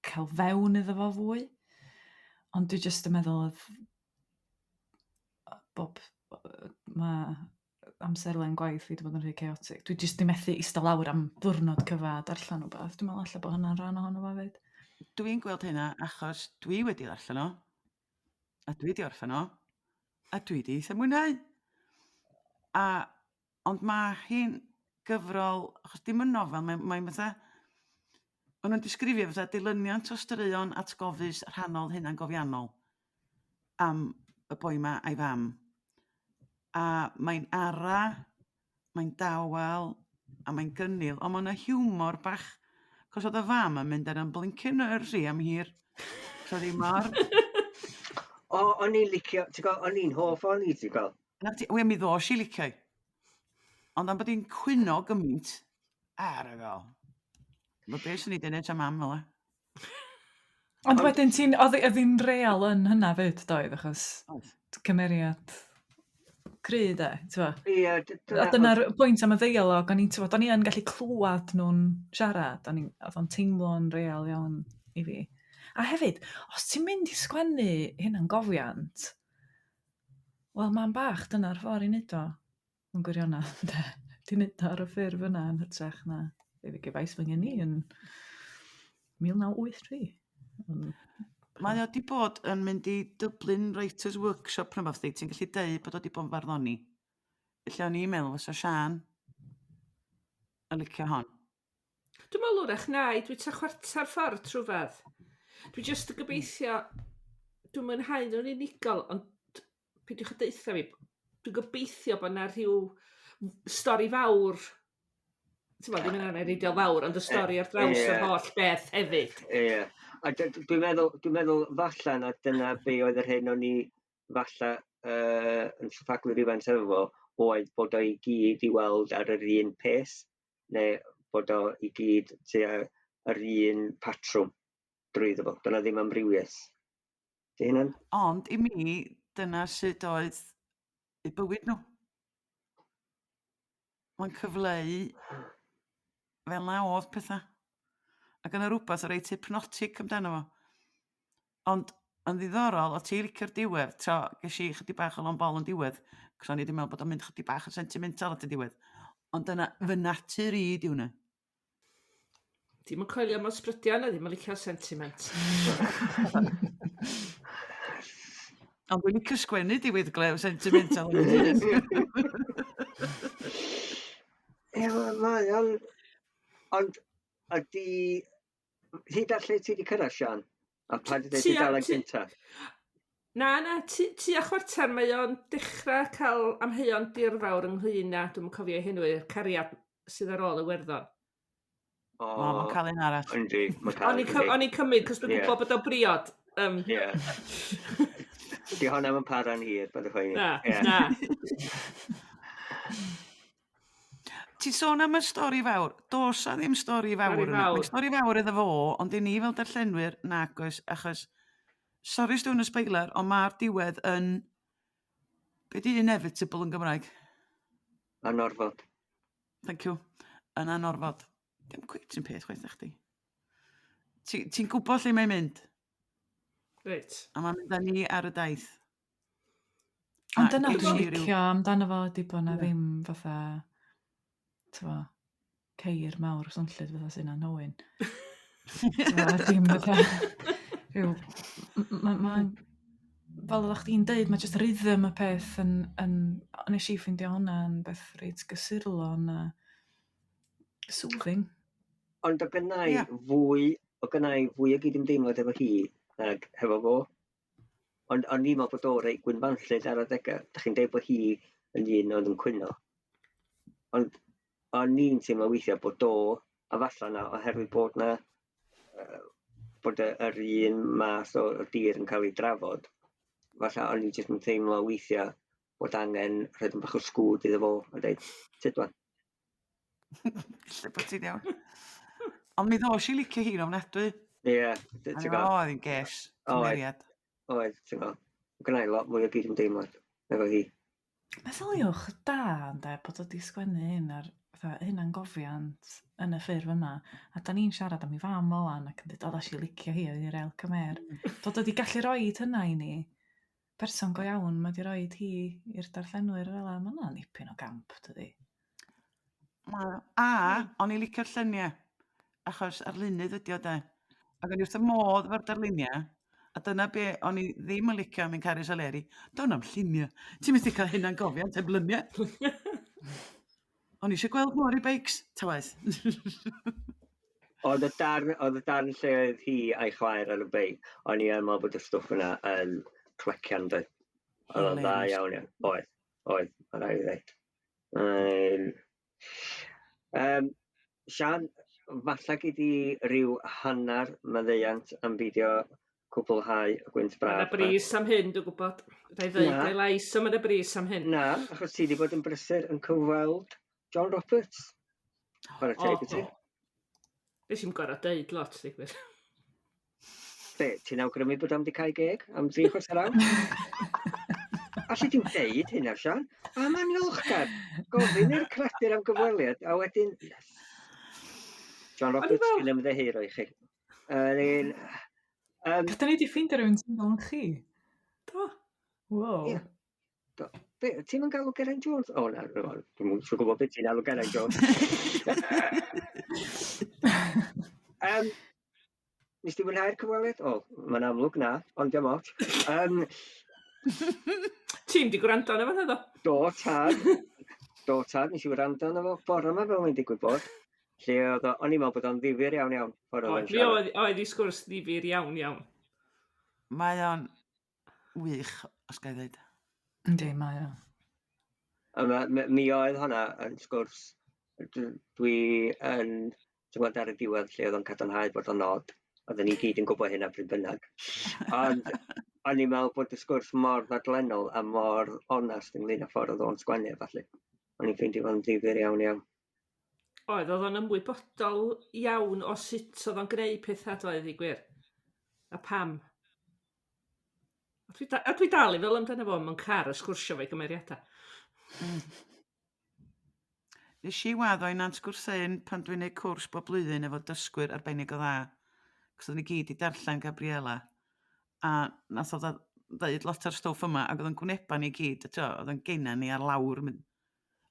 cael fewn iddo fo fwy. Ond dwi jyst yn meddwl oedd bob... ma' amserlen gwaith fi 'di bod yn rhy chaotic. Dwi jyst 'di methu ista lawr am ddiwrnod cyfa a darllen wbath. Dwi'n meddwl ella bod hynna'n rhan ohono fo 'fyd. Dwi'n gweld hynna achos dwi wedi ddarllen o, a dwi 'di orffen o, a dwi 'di eitha mwynhau. A ond ma' hi'n gyfrol, achos dim yn nofel, mae'n mae fatha, maen nhw'n disgrifio fatha dilyniant o straeon atgofus rhannol hunangofiannol am y boi 'ma a'i fam. A mae'n ara, mae'n dawel, a mae'n gynnil, ond ma' 'na hiwmor bach, 'cos oedd y fam yn mynd ar 'yn blincin nerves i am hir. 'Cos oedd hi mor... O, o'n i'n licio, ti'n gweld, o'n i'n hoff ohoni, ti'n gweld. 'Na ti, wel mi ddosh i licio hi. Ond am bod hi'n cwyno gymaint, ar y gol. Ma' be' swn i 'di neud 'sa mam fel 'a. Ond wedyn ti'n... Oedd oedd hi'n real yn hynna 'fyd doedd achos Oedd. cymeriad cry de t'mo'? Ie A dyna'r pwynt am y ddeialog o'n i'n t'mod o'n i yn gallu clywed nhw'n siarad o'n i'n oedd o'n teimlo'n real iawn i fi. A hefyd os ti'n mynd i sgwennu hunangofiant wel mam bach dyna'r ffordd i neud o mewn gwirionedd ynde? Ti'n neud o ar y ffurf yna yn hytrach na be' fe gefais fy ngeni yn 1983. Mae o 'di bod yn mynd i Dublin Writers' Workshop neu wbath ti'n gallu deud bod o 'di bod yn farddoni. Felly o'n i'n meddwl fysa Siân yn licio hon. Dwi'n meddwl wrach na i, dwi tua chwarter ffordd trwfadd. Dwi jyst yn gobeithio, dwi'n mwynhau nhw'n unigol, ond peidiwch â deutha fi, dwi'n gobeithio bod 'na rhyw stori fawr, ti'n ddim yn anenrheidiol fawr, ond y stori ar draws yr holl beth hefyd. Ie, a dwi'n meddwl, dwi'n meddwl falle na dyna be oedd yr hyn o'n i falle uh, yn syffaglu rhywfaint efo fo, oedd bod o i gyd i weld ar yr un pace, neu bod o i gyd tua yr un patrwm drwyddo fo. Dyna ddim amrywiaeth. Di hynna'n? Ond i mi, dyna sut oedd eu bywyd nhw. Mae'n cyfleu fel 'na o'dd petha. Ac o' 'na rwbath reit hypnotic amdano fo. Ond yn ddiddorol o' ti licio'r diwedd tra gesh i chydig bach o lond bol yn diwedd 'c'os o'n i 'di meddwl bod o'n mynd chydig bach yn sentimental at y diwedd. Ond dyna fy natur i 'di hwnna. Dim yn coelio mewn ysbrydion a ddim yn licio sentiment. Ond dwi'n licio sgwennu diweddglo sentimental. Ie, mae o'n... Ond ydy... Hyd at lle ti wedi cyrraedd, Sian? A paid â dweud tudalen gynta. Na, na, tua chwarter mae o'n dechrau cael amheuon dirfawr ynglyn â, dwi'm yn cofio ei henw, cariad sydd ar ôl Iwerddon. O, oh, mae'n cael un arall. Yndi, mae'n cael. O'n i'n cymryd, cos dwi'n gwybod bod o'n briod. Ie. Di hwnna yn para'n hir, bydd y poeni. Na, na. Ti'n sôn am y stori fawr. Does a ddim stori fawr yna. Mae stori fawr iddo fo, ond i ni fel darllenwyr, nag oes, achos, sori os dwi'n y spoiler, ond mae'r diwedd yn, be di inevitable yn Gymraeg? Anorfod. Thank you. Yn anorfod. Dim cweit yn peth chwaith na chdi. Ti'n ti gwybod lle mae'n mynd? Reit. A mae'n mynd â ni ar y daith. Ond dyna dwi'n licio amdano fo ydy bod 'na ddim fatha, t'mo', ceir mawr swnllyd fatha sy'n anhywyn. T'mo' dim fatha rhyw mae'n fel oeddach chdi'n deud ma' jyst rhythm y peth yn yn nes i ffeindio hwnna'n beth reit gysurlon a soothing. Ond o' gynna i fwy o' gynna i fwy o gydymdeimlad efo hi nag hefo fo. Ond o'n i'n meddwl bod o reit gwynfanllyd ar adegau. Dach chi'n deud bod hi yn un oedd yn cwyno. Ond o'n i'n teimlo weithiau bod o, a falle na oherwydd bod na, bod y, yr un math o, o dir yn cael ei drafod, falle o'n i jyst yn teimlo weithiau bod angen rhoi bach o sgwd iddo fo a dweud, tyd wan. Lle bod ti'n iawn. Ond mi ddos i licio hi'n ofnadwy. Ie, yeah, ti'n gwybod. O, oedd hi'n ges, cymeriad. Oedd, ti'n gwybod. Gwna i lot mwy o gyd-ymdeimlad efo hi. Meddyliwch da ynde bod o 'di sgwennu hyn ar fatha hunangofiant yn y ffurf yma a 'dan ni'n siarad am 'i fam o 'wan ac yn deud o nes i licio hi oedd hi'n real cymer. Bod o 'di gallu roid hynna i ni, person go iawn ma' 'di roid hi i'r darllenwyr fel 'a ma' hwnna'n dipyn o gamp dydi? Ma' a o'n i licio'r lluniau achos arlunydd ydi o de. Ac o'n i wrth y modd efo'r darluniau a dyna be o'n i ddim yn licio am Caru Saleri. Do'n am lluniau. Ti'n methu cael hynna'n gofiant heb luniau. O'n i eisiau gweld mor i beics, ta waeth. Oedd y darn, oedd y darn lle oedd hi a'i chwaer ar y beic, o'n i yn meddwl bod y stwff yna yn clecian, doedd. Oedd o'n dda iawn, iawn. Oedd, oedd, mae rhaid i ddweud. Um, Sian, falle gei di ryw hanner maddeuant am beidio cwblhau y gwynt braf. Mae yna bris am hyn, dwi'n gwybod. Rhaid ddeud ei lais, ond mae yna bris am hyn. Na, achos ti wedi bod yn brysur yn cyfweld John Roberts. Chwarae teg i ti. Nes i'm gorau deud lot, digwydd. Be, ti'n awgrymu bod am di cael geg am dri chwarter awr? Alli di'm deud hynna, Sian. A mae'n niolchgar. Gofyn i'r cradur am gyfweliad, a wedyn... Yes. John Roberts, dwi'n ymddiheuro i chi. Yr un... Da ni wedi ffeindio rhywun sy'n fel chi. Do. Wow. Yeah. Do. Be, ti'n mynd galw Geraint Jones? O, na, dwi'n mwyn gwybod beth ti'n galw Geraint Jones. um, nes ti mwynhau'r cyfweliad? O, mae'n amlwg na, ond diolch ots. Um, Ti'n di gwrando arno fo, naddo? Do, tad. Do, tad, nes i wrando arno fo bore yma fel mae'n digwydd bod. Lle oedd o, o'n i'n meddwl bod o'n ddifyr iawn iawn. Oedd, mi oedd, oedd i sgwrs ddifyr iawn iawn. Mae o'n wych, os ga i ddweud. Yndi, mae o. A ma, mi oedd hwnna yn sgwrs, dwi yn, ti'n gweld ar y diwedd lle oedd o'n cadarnhau bod o'n nod, oedden ni gyd yn gwybod hynna pryd bynnag. Ond o'n i'n meddwl bod y sgwrs mor ddadlennol a mor onast ynglyn â ffordd oedd o'n sgwennu a ballu. O'n i'n ffeindio fo'n ddifyr iawn iawn. Oedd, oedd o'n ymwybodol iawn o sut oedd o'n gwneud pethau, doedd i gwir. A pam. A dwi, da, a dwi dal i fel amdano fo mewn car a sgwrsio fo'i gymeriadau. Nes i waddo i Nant Gwrtheyrn pan dwi'n neud cwrs bob blwyddyn efo dysgwyr arbennig o dda. Cos oedden ni gyd i darllen Gabriela. A nath o ddeud lot o'r stwff yma ac oedd yn gwneba ni gyd, a t'o, oedd yn gena ni ar lawr mynd,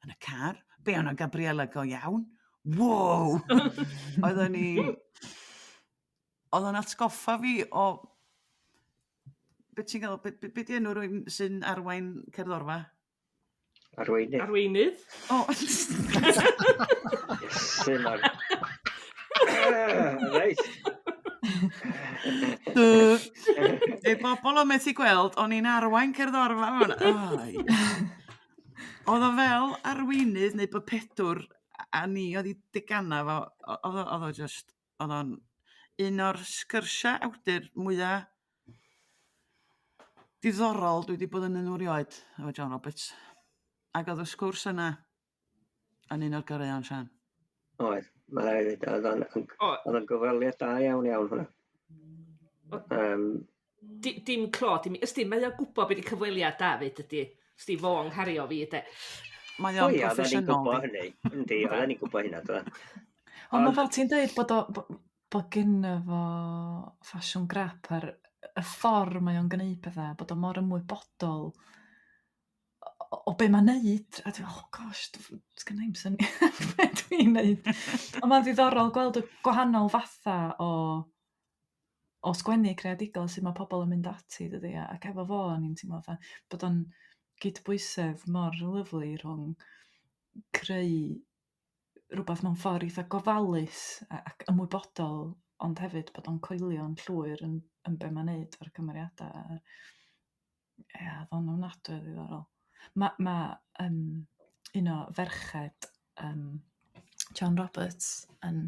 yn y car? Be o'na Gabriela go iawn? Wow! Oedden ni... Oedd o'n atgoffa fi o... Be ti'n gael, be, be, be di enw rhywun sy'n arwain cerddorfa? Arweinydd. Arweinydd. O! Iesu mawr. Reit. Neu bobl o methu gweld, o'n i'n arwain cerddorfa. Oedd o fel arweinydd neu bypedwr, a ni oedd i degana fo, oedd o just, oedd o'n un o'r sgyrsiau awdur mwya diddorol dwi wedi bod yn nhw erioed efo John Roberts. Ac oedd y sgwrs yna yn un o'r goreuon, Sian. Oedd, mae rhaid i ddweud, oedd o'n oedd o'n gyfweliad da iawn iawn hwnna. Dim clod i mi. Ysdi, mae o'n gwybod beth i cyfweliad David ydy. Ysdi, fo yng nghario fi, ydy. Mae o'n broffesiynol. Oedden ni'n gwybod hynny. Yndi, oedden ni'n gwybod hynna, doedden. Ond mae fel ti'n dweud bod, o, bod gynno fo ffasiwn grap ar y ffordd mae o'n gwneud pethau, bod o mor ymwybodol o be mae'n neud. A dwi'n, oh gosh, sgynna i'm syniad be dwi'n neud. Ond mae'n ddiddorol gweld y gwahanol fatha o sgwennu creadigol sydd mae pobl yn mynd ati, dydy, ac efo fo, o'n i'n teimlo fatha bod o'n gydbwysedd mor lyfli rhwng creu rhywbeth mewn ffordd eitha gofalus ac ymwybodol, ond hefyd bod o'n coelio'n llwyr yn be mae'n neud o'r cymeriadau. Ia, oedd o'n ofnadwy o ddiddorol. Ma un o ferched John Roberts yn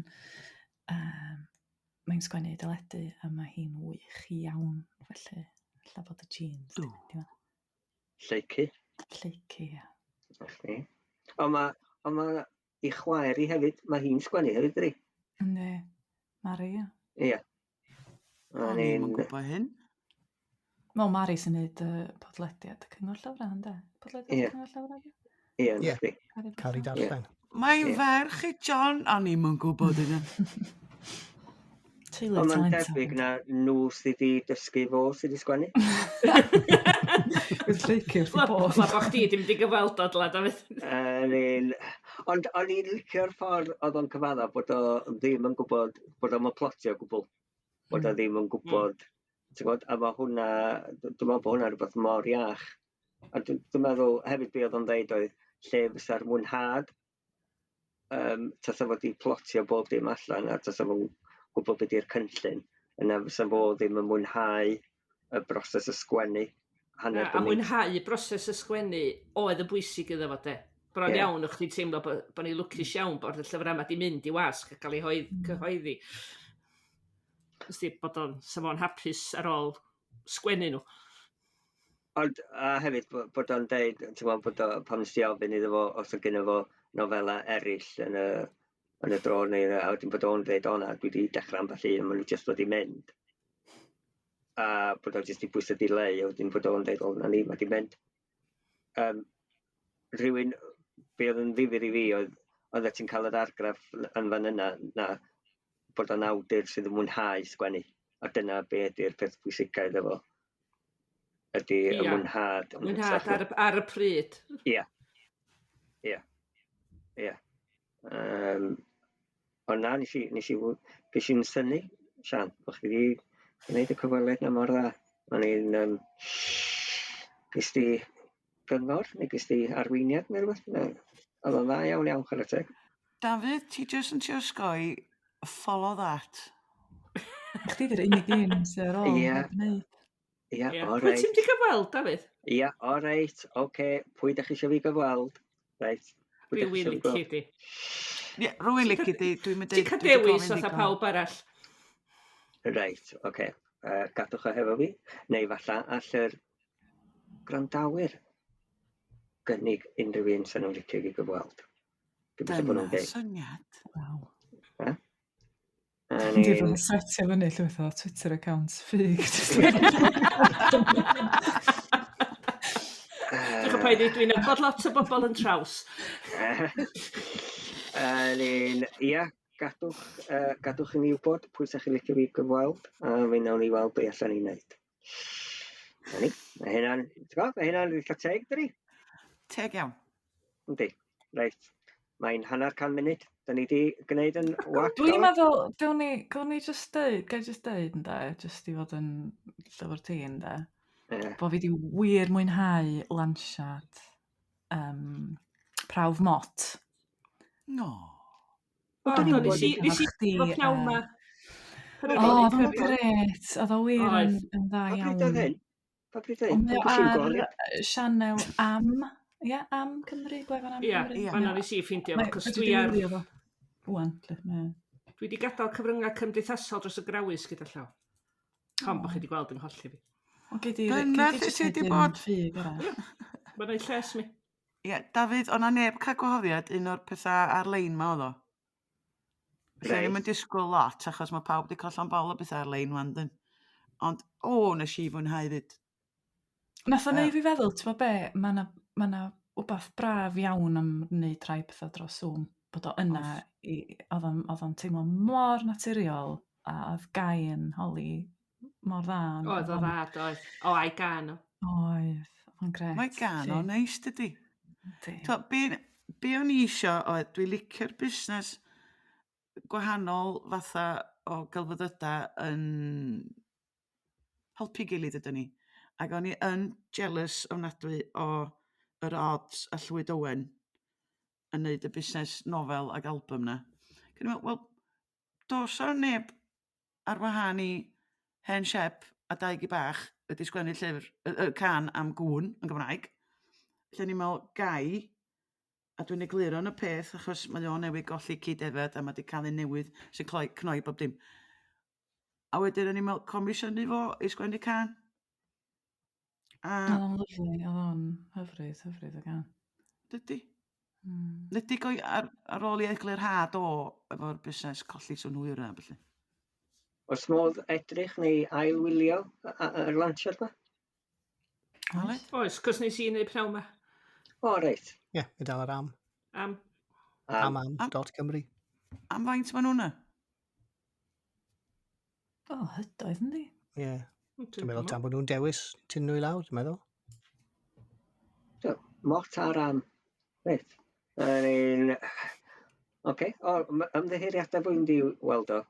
mae'n sgwennu deledu a mae hi'n wych iawn, felly ella bod y genes 'di mynd i fan'na. Lleucu. Lleucu, ia. Na chdi. Ond ma ei chwaer hi hefyd, mae hi'n sgwennu hefyd, dydi? Yndi. Mari, ia. Ia. O'n i'm yn gwybod hyn. Wel, Mari sy'n neud y podlediad y Cyngor Llyfrau, ynde? Podlediad y Cyngor Llyfrau? Ie, na chdi. Caru Darllen. Mae'n ferch i John, o'n i'm yn gwybod hynny. Teulu Ond mae'n talentog. debyg na nhw sydd wedi dysgu fo sydd wedi sgwennu. Bydd Lleucu wrth ei Wel, bodd. bo chdi ddim wedi gyfweld o dyla, Dafydd. Ond o'n i'n licio'r ffordd oedd o'n cyfadda bod o ddim yn gwybod, bod o'n plotio o gwbl. Bod o ddim yn gwybod, ti'n gwybod, a mae hwnna, dwi'n meddwl bod hwnna'n rhywbeth mor iach. A dwi'n meddwl hefyd be oedd o'n dweud oedd lle fysa'r mwynhad, tasa fo 'di plotio bob dim allan a tasa fo'n gwybod be di'r cynllun, yna fysa fo ddim yn mwynhau y broses o sgwennu hanner A gymaint. mwynhau broses y sgwennu oedd yn bwysig iddo fo, de. Bron iawn o'ch chdi'n teimlo bo ni lwcus iawn bod y llyfrau yma di mynd i wasg a cael ei cyhoeddi. Ysdi bod o'n, sa fo'n hapus ar ôl sgwennu nhw. Ond, a hefyd bod o'n deud, ti'n gwybod, bod o, pan nes ti ofyn iddo fo os oedd gynno fo nofela eraill yn y dro neu a wedyn bod o'n dweud, o na, dwi wedi dechrau ambell un, maen nhw jyst wedi mynd. A bod o jyst 'di pwyso delay, a wedyn bod o'n dweud, o na ni, mae di mynd. Rhywun, be oedd yn ddifyr i fi oedd, oeddet ti'n cael yr argraff yn fan yna, na bod o'n awdur sydd yn mwynhau sgwennu. A dyna be ydy'r peth pwysica iddo fo. Ydy y mwynhad. Yn Mwynhad hytrach na- ar y pryd. Ie. Ond na, nes i'n synnu, Sian, bod chdi wedi gwneud y cyfweliad na mor dda. O'n i'n... Ges di gyngor, neu ges di arweiniad neu rhywbeth? Na, oedd o'n dda iawn iawn, chwarae teg. Dafydd, ti jyst yn trio osgoi follow that. Chdi di'r unig un sydd ar ôl heb wneud. Ia, o Pwy reit. ti'n di gyfweld, Dafydd? Ia, o reit, oce. Pwy da chi eisiau fi gyfweld? Reit. Pwy dach chi Rhywun isio fi lici gyfweld? di. Ie, rwy'n licio di, dwi'n mynd Ti'n cael dwi 'di dewis gofyn fatha ddigon. pawb arall. Reit, oce. Gadwch o hefo fi. Neu falla all yr gwrandawyr gynnig unrhyw un sy'n nhw'n licio i fi gyfweld. Dwi'n meddwl bod Dyna nhw'n deud. syniad. Waw. A Di bod ni'n yn setio fyny llwyth o Twitter accounts ffug. Dwi'n poeni, dwi'n nabod lot o bobl yn traws. A ni'n, ia, gadwch i ni wybod pwy sy'ch chi'n licio fi gyfweld, a fe nawn ni weld be allan ni'n neud. Na ni, mae hynna'n, ti'n gwybod, mae hynna'n eitha teg, dydi? Teg iawn. Yndi, reit. Mae'n 50 munud, da ni di gwneud yn whack. Dwi'n meddwl, gawn ni just deud, gai just deud ynde, just i fod yn llyfr ti ynde, bo fi di wir mwynhau lansiad Prawf Mot. No. O, Do'n i'm do, yn nes i, gwbod nes i chdi, efo pnawn ma. O, oedd o'n gret, oedd o wir yn, Oedd. yn dda Pa bryd iawn. oedd hyn? Pa bryd oedd Ond hyn? mae o Dwi'n siŵr ar gweld. sianel Am, ie, Am Cymru, gwefan Am Ie, Cymru. fan'na nes i ffeindio fo, Mae- cos dwi dwi 'di ar... wylio fo Ŵan, lle, mae... Dwi wedi gadael cyfryngau cymdeithasol dros y grawys gyda llaw. Pam bod chi wedi gweld yn holli fi. O, gei di, Dyna gei di lle jyst ti neud 'di un bod. ffug arall. Mae'n rhoi lles mi. Ie, Dafydd, o'na neb cael gwahoddiad un o'r pethau ar-lein ma oedd o. Felly o'n i'm yn disgwyl lot, achos mae pawb wedi collo'n bol o bethau ar-lein wan, dyn. Ond, o, nes i fwynhau fyd. Nath o Ie. neud fi feddwl, ti'n gwbod be, mae 'na ma' 'na wbath braf iawn am wneud rhai pethau dros Zoom. Bod o yna, Oes. oedd o'n teimlo mor naturiol, a oedd Guy yn holi mor dda. Oedd o dda, doedd. O, a'i gan o. Oedd, oedd o'n gret. Mae gan o'n neis, dydy. To, be o'n i isio oedd, dwi licio'r busnes gwahanol fatha o gelfyddydau yn helpu gilydd ydyn ni. Ac o'n i yn jealous ofnadwy o yr Odds a Llwyd Owen yn neud y busnes nofel ag album 'na. Ac o'n i'n meddwl, wel, does 'na neb ar wahân i Hen Shep a Dau Gi Bach wedi sgwennu llyfr, y cân am gŵn yn Gymraeg. Felly o'n i'n meddwl, gai, a dwi'n egluro yn y peth achos mae o newydd golli ci defaid a mae 'di cael un newydd sy'n cloi, cnoi bob dim. A wedyn o'n i'n meddwl comisiynu fo i sgwennu cân. A... Oedd o'n lyfli, oedd o'n hyfryd, hyfryd o gân. Dydy. Nid go ar ôl i eglurhad o efo'r busnes colli synhwyra a ballu. Oes modd edrych neu ailwylio yr lansiad 'ma? Aled? Oes, cos nes i neud pnawn 'ma. O reit. Ie, yeah, mae dal ar am. Am. Am am dot Cymru. Am faint maen nhw'n na? O, hydoedd, yndi? Ie. Yeah. Dwi'n meddwl tan bod nhw'n dewis tynnu nhw i lawr, dwi'n meddwl. So, mot ar am. Reit. Yn... Oce, o, ymddiheuriadau fwy mynd i weld o.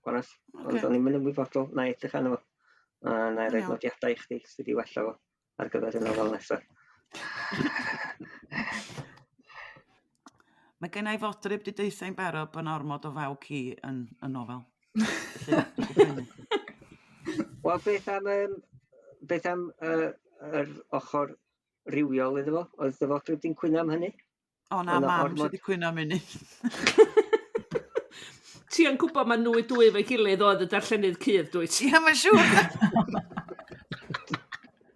Gwanas. Okay. Ond o'n i'n mynd ymwybodol, na i edrych arno fo. A na i roi nodiadau i chdi sydd wedi wella fo ar gyfer y nofel nesaf. Mae gen i fodryb 'di deutha i'n barod bod 'na ormod o faw ci yn y nofel. Wel, beth am, um, beth am yr ochr rywiol iddo fo? Oedd dy fodryb di'n cwyno am hynny? O na, mam sydd wedi cwyno am hynny. Ti yn gwybod mae nhw i dwy efo'i gilydd oedd y darllenydd cudd, dwyt? Ie, mae'n siŵr.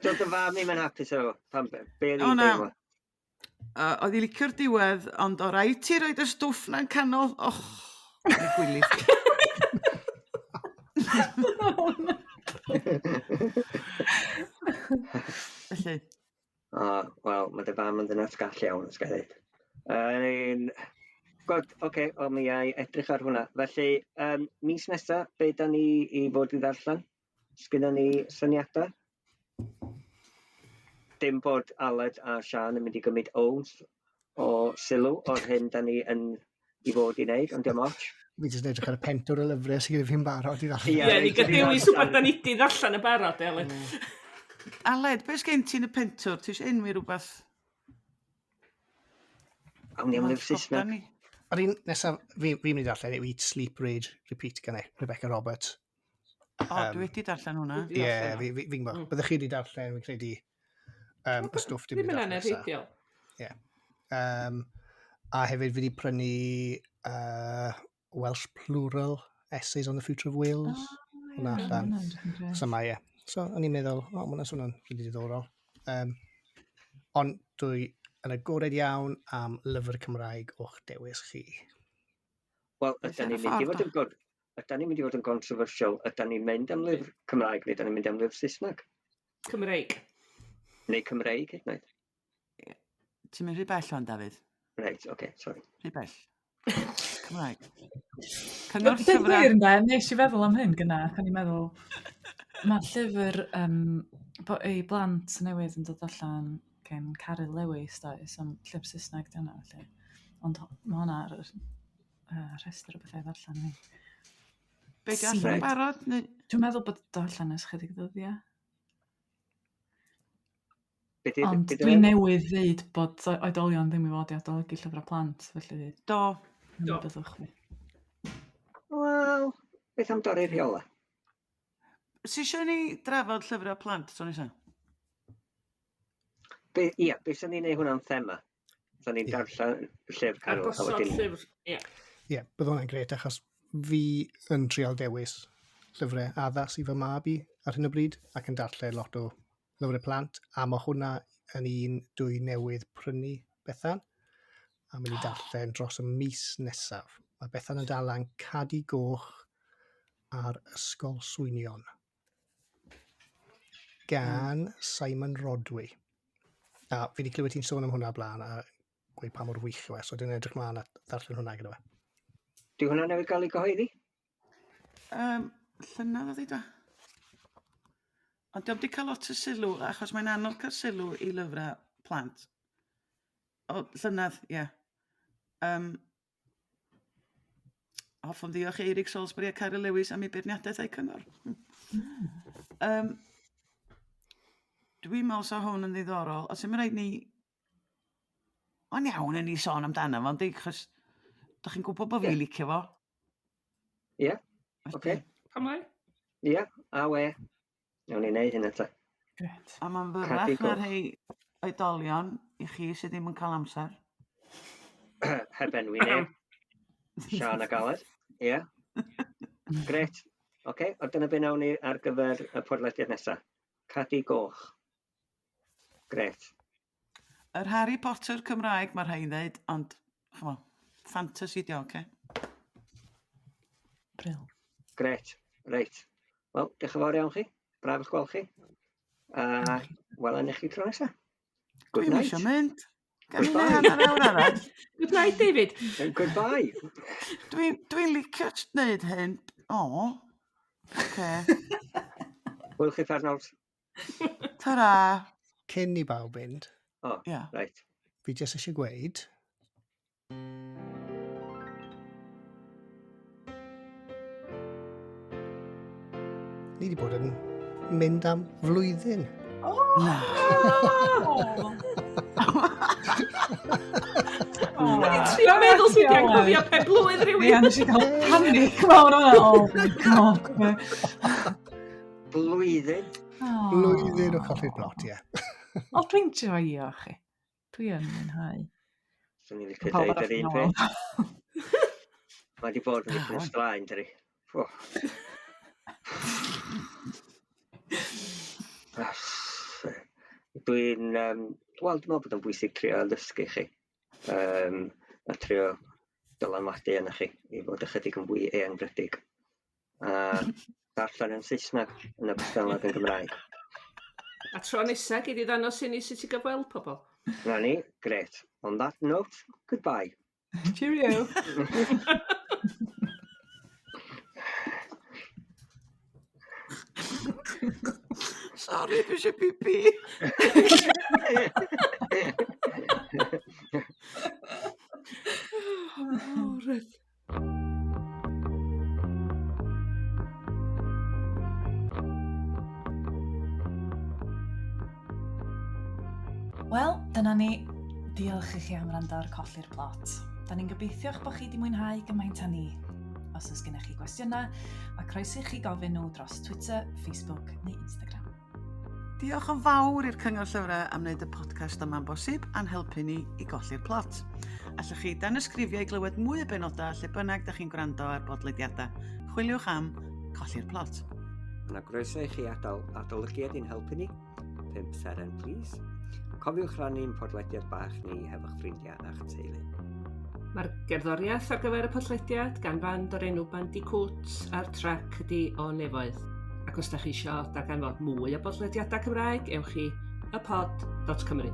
Doedd dy fam ddim yn hapus efo fo? Pam, be oedd hi'n deimlo? Oedd hi licio'r diwedd, ond o raid ti roed y stwff na'n canol. Och, mae'n gwilydd. Felly. O, wel, mae dy fam yn ddynas gall iawn, os gael dweud. Um, Good, oce, okay, o mi ai edrych ar hwnna. Felly, mis nesa, be da ni i fod i ddarllen? Sgynnon ni syniadau? Dim bod Aled a Siân yn mynd i gymryd owns o sylw o'r hyn da ni yn i fod i wneud, ond dim ots. Fi jyst yn edrych ar y pentwr o lyfrau sydd gyda fi'n barod i ddarllen. Ie, ni gael dewis wbeth da ni di ddarllen yn barod, Aled. Aled, beth sgen ti yn y pentwr? Ti eisiau enwi rhywbeth? Awn ni am lyfr Saesneg. Yr un nesaf fi mynd i darllen yw Eat, Sleep, Rage, Repeat gan Rebecca Roberts. O, dwi wedi darllen hwnna. Ie, yeah, fi'n fi gwybod. Byddech chi wedi darllen, fi'n credu, y stwff dim wedi darllen. Ddim yn anenrheidiol. Ie. A hefyd fi wedi prynu Welsh Plural Essays on the Future of Wales. Oh, hwnna allan. So mae e. So, o'n i'n meddwl, o, oh, mae hwnna'n swnio'n rili diddorol. Ond dwi yn agored iawn am lyfr Cymraeg o'ch dewis chi. Wel, ydy ni'n mynd i fod yn Ydan ni'n mynd i fod yn controversial? Ydan ni'n mynd am lyfr Cymraeg neu ydan ni'n mynd am lyfr Saesneg? Cymreig. Neu Cymreig, hyd yn oed. Ti'n mynd rhy bell o'n, Dafydd. Reit, oce, okay, sorry. Rhy bell. Cymraeg. Cyngor llyfrau. Gwir ynde, nes i feddwl am hyn gyna, ac o'n i'n meddwl, mae'r llyfr ei blant newydd yn dod allan gen Caryl Lewis, does, ond llyfr Saesneg di hwnna, felly. Ond mae hwnna ar yr rhestr o bethau i ddarllen i. Be di allan yn barod? Neu... Dwi'n meddwl bod o allan ers chydig ddyddiau. Ond dwi newydd ddeud bod oedolion ddim i fod i adolygu llyfrau plant, felly... Do. Do. Byddwch chi. Wel, beth am dorri'r rheola? Sy eisiau ni drafod llyfrau plant tro nesa? Be, ia, be sy'n ni'n neud hwnna'n thema? Sa'n ni'n darllen llyfr Caryl. A gosod llyfr, ie. Ie, bydd hwnna'n gret, achos fi yn trial dewis llyfrau addas i fy mab i ar hyn o bryd, ac yn darllen lot o lyfrau plant, a mae hwnna yn un dwy newydd prynu Bethan, a mynd i darllen dros y mis nesaf. Mae Bethan yn dal Cadi Goch a'r Ysgol Swynion gan Simon Rodway. A fi wedi clywed ti'n sôn am hwnna blaen a gweud pa mor wych yw e, so dwi'n edrych mlaen at ddarllen hwnna gyda fe. Di hwnna newydd gael ei gyhoeddi? Llynedd oedd hi, dwa? Ond dio'm 'di cael lot o sylw achos mae'n anodd cael sylw i lyfrau plant. O, llynedd, ie. Yeah. Hoffwn ddiolch i Eirig Salisbury a Caryl Lewis am eu beirniadaeth a'u cyngor. Dwi'n meddwl sa hwn yn ddiddorol, os dim rhaid ni... Mae'n iawn i ni sôn amdano fo, yndi? Achos dach chi'n gwybod bod fi'n licio fo. Ie, yeah. oce. Okay. Pam lai? Ie, yeah, a we. Nawn ni wneud hynna ta. Gret. A mae'n fyrrach na rhai oedolion i chi sydd ddim yn cael amser. Heb enwi neb. Sian ac Aled. Ie. Yeah. Gret. Oce, okay, a dyna be nawn ni ar gyfer y podlediad nesaf. Cadi Goch. Gret. Yr Harry Potter Cymraeg mae rhai'n dweud, ond ch'mo, fantasy di o, oce? Brill. Gret. Reit. Wel, diolch yn fawr iawn chi. Braf eich gweld chi. A wela i chi tro nesaf. Good Dwi'm night. isio mynd. Gawn ni neud hanner awr arall? Good night, David. Goodbye. Dwi'n dwi licio wneud hyn. O, oce. Hwyl chi Fernald. Ta-ra. Cyn i bawb fynd, O, Ia. reit. fi jyst eisiau gweud, ni wedi bod yn mynd am flwyddyn. Na. O'n i'n trio meddwl sydd wedi anghofio pen blwydd rhywun. Ie, nes i gael panic mawr o'na. Oh my god. Blwyddyn. Blwyddyn o colli'r plot, ie. O, dwi'n joio chi. Dwi yn mwynhau. Swn i'n licio Pawb deud arall yr yn un ôl. peth. Mae wedi bod yn dipyn o straen, dydi. Ffw. Dwi'n, wel, dwi'n meddwl bod o'n bwysig trio addysgu chi. A trio dylanwadu arnoch chi i fod ychydig yn fwy eangfrydig. A darllen yn Saesneg yn ogystal ag yn Gymraeg. A tro nesa, gei di ddangos i ni sut i gyfweld pobl. Na ni, gret. On that note, goodbye. Cheerio. Sori, dwi eisiau pipi. Oh, reit. Wel, dyna ni. Diolch i chi am wrando ar Colli'r Plot. Da ni'n gobeithio'ch bod chi wedi mwynhau gymaint â ni. Os oes gennych chi gwestiynau, mae croeso i chi gofyn nhw dros Twitter, Facebook neu Instagram. Diolch yn fawr i'r Cyngor Llyfrau am wneud y podcast yma'n bosib a'n helpu ni i golli'r plot. Allwch chi danysgrifio i glywed mwy o benodau lle bynnag da chi'n gwrando ar bodlediadau. Chwiliwch am Colli'r Plot. Yna groeso i chi adael adolygiad i'n helpu ni. 5 seren, please. Cofiwch rannu'n podlediad bach ni hefo'ch ffrindiau a'ch teulu. Mae'r gerddoriaeth ar gyfer y podlediad gan fand o'r enw Bandicoot a'r trac ydi O Nefoedd. Ac os da chi isio darganfod mwy o bodlediadau Cymraeg, ewch i ypod.cymru.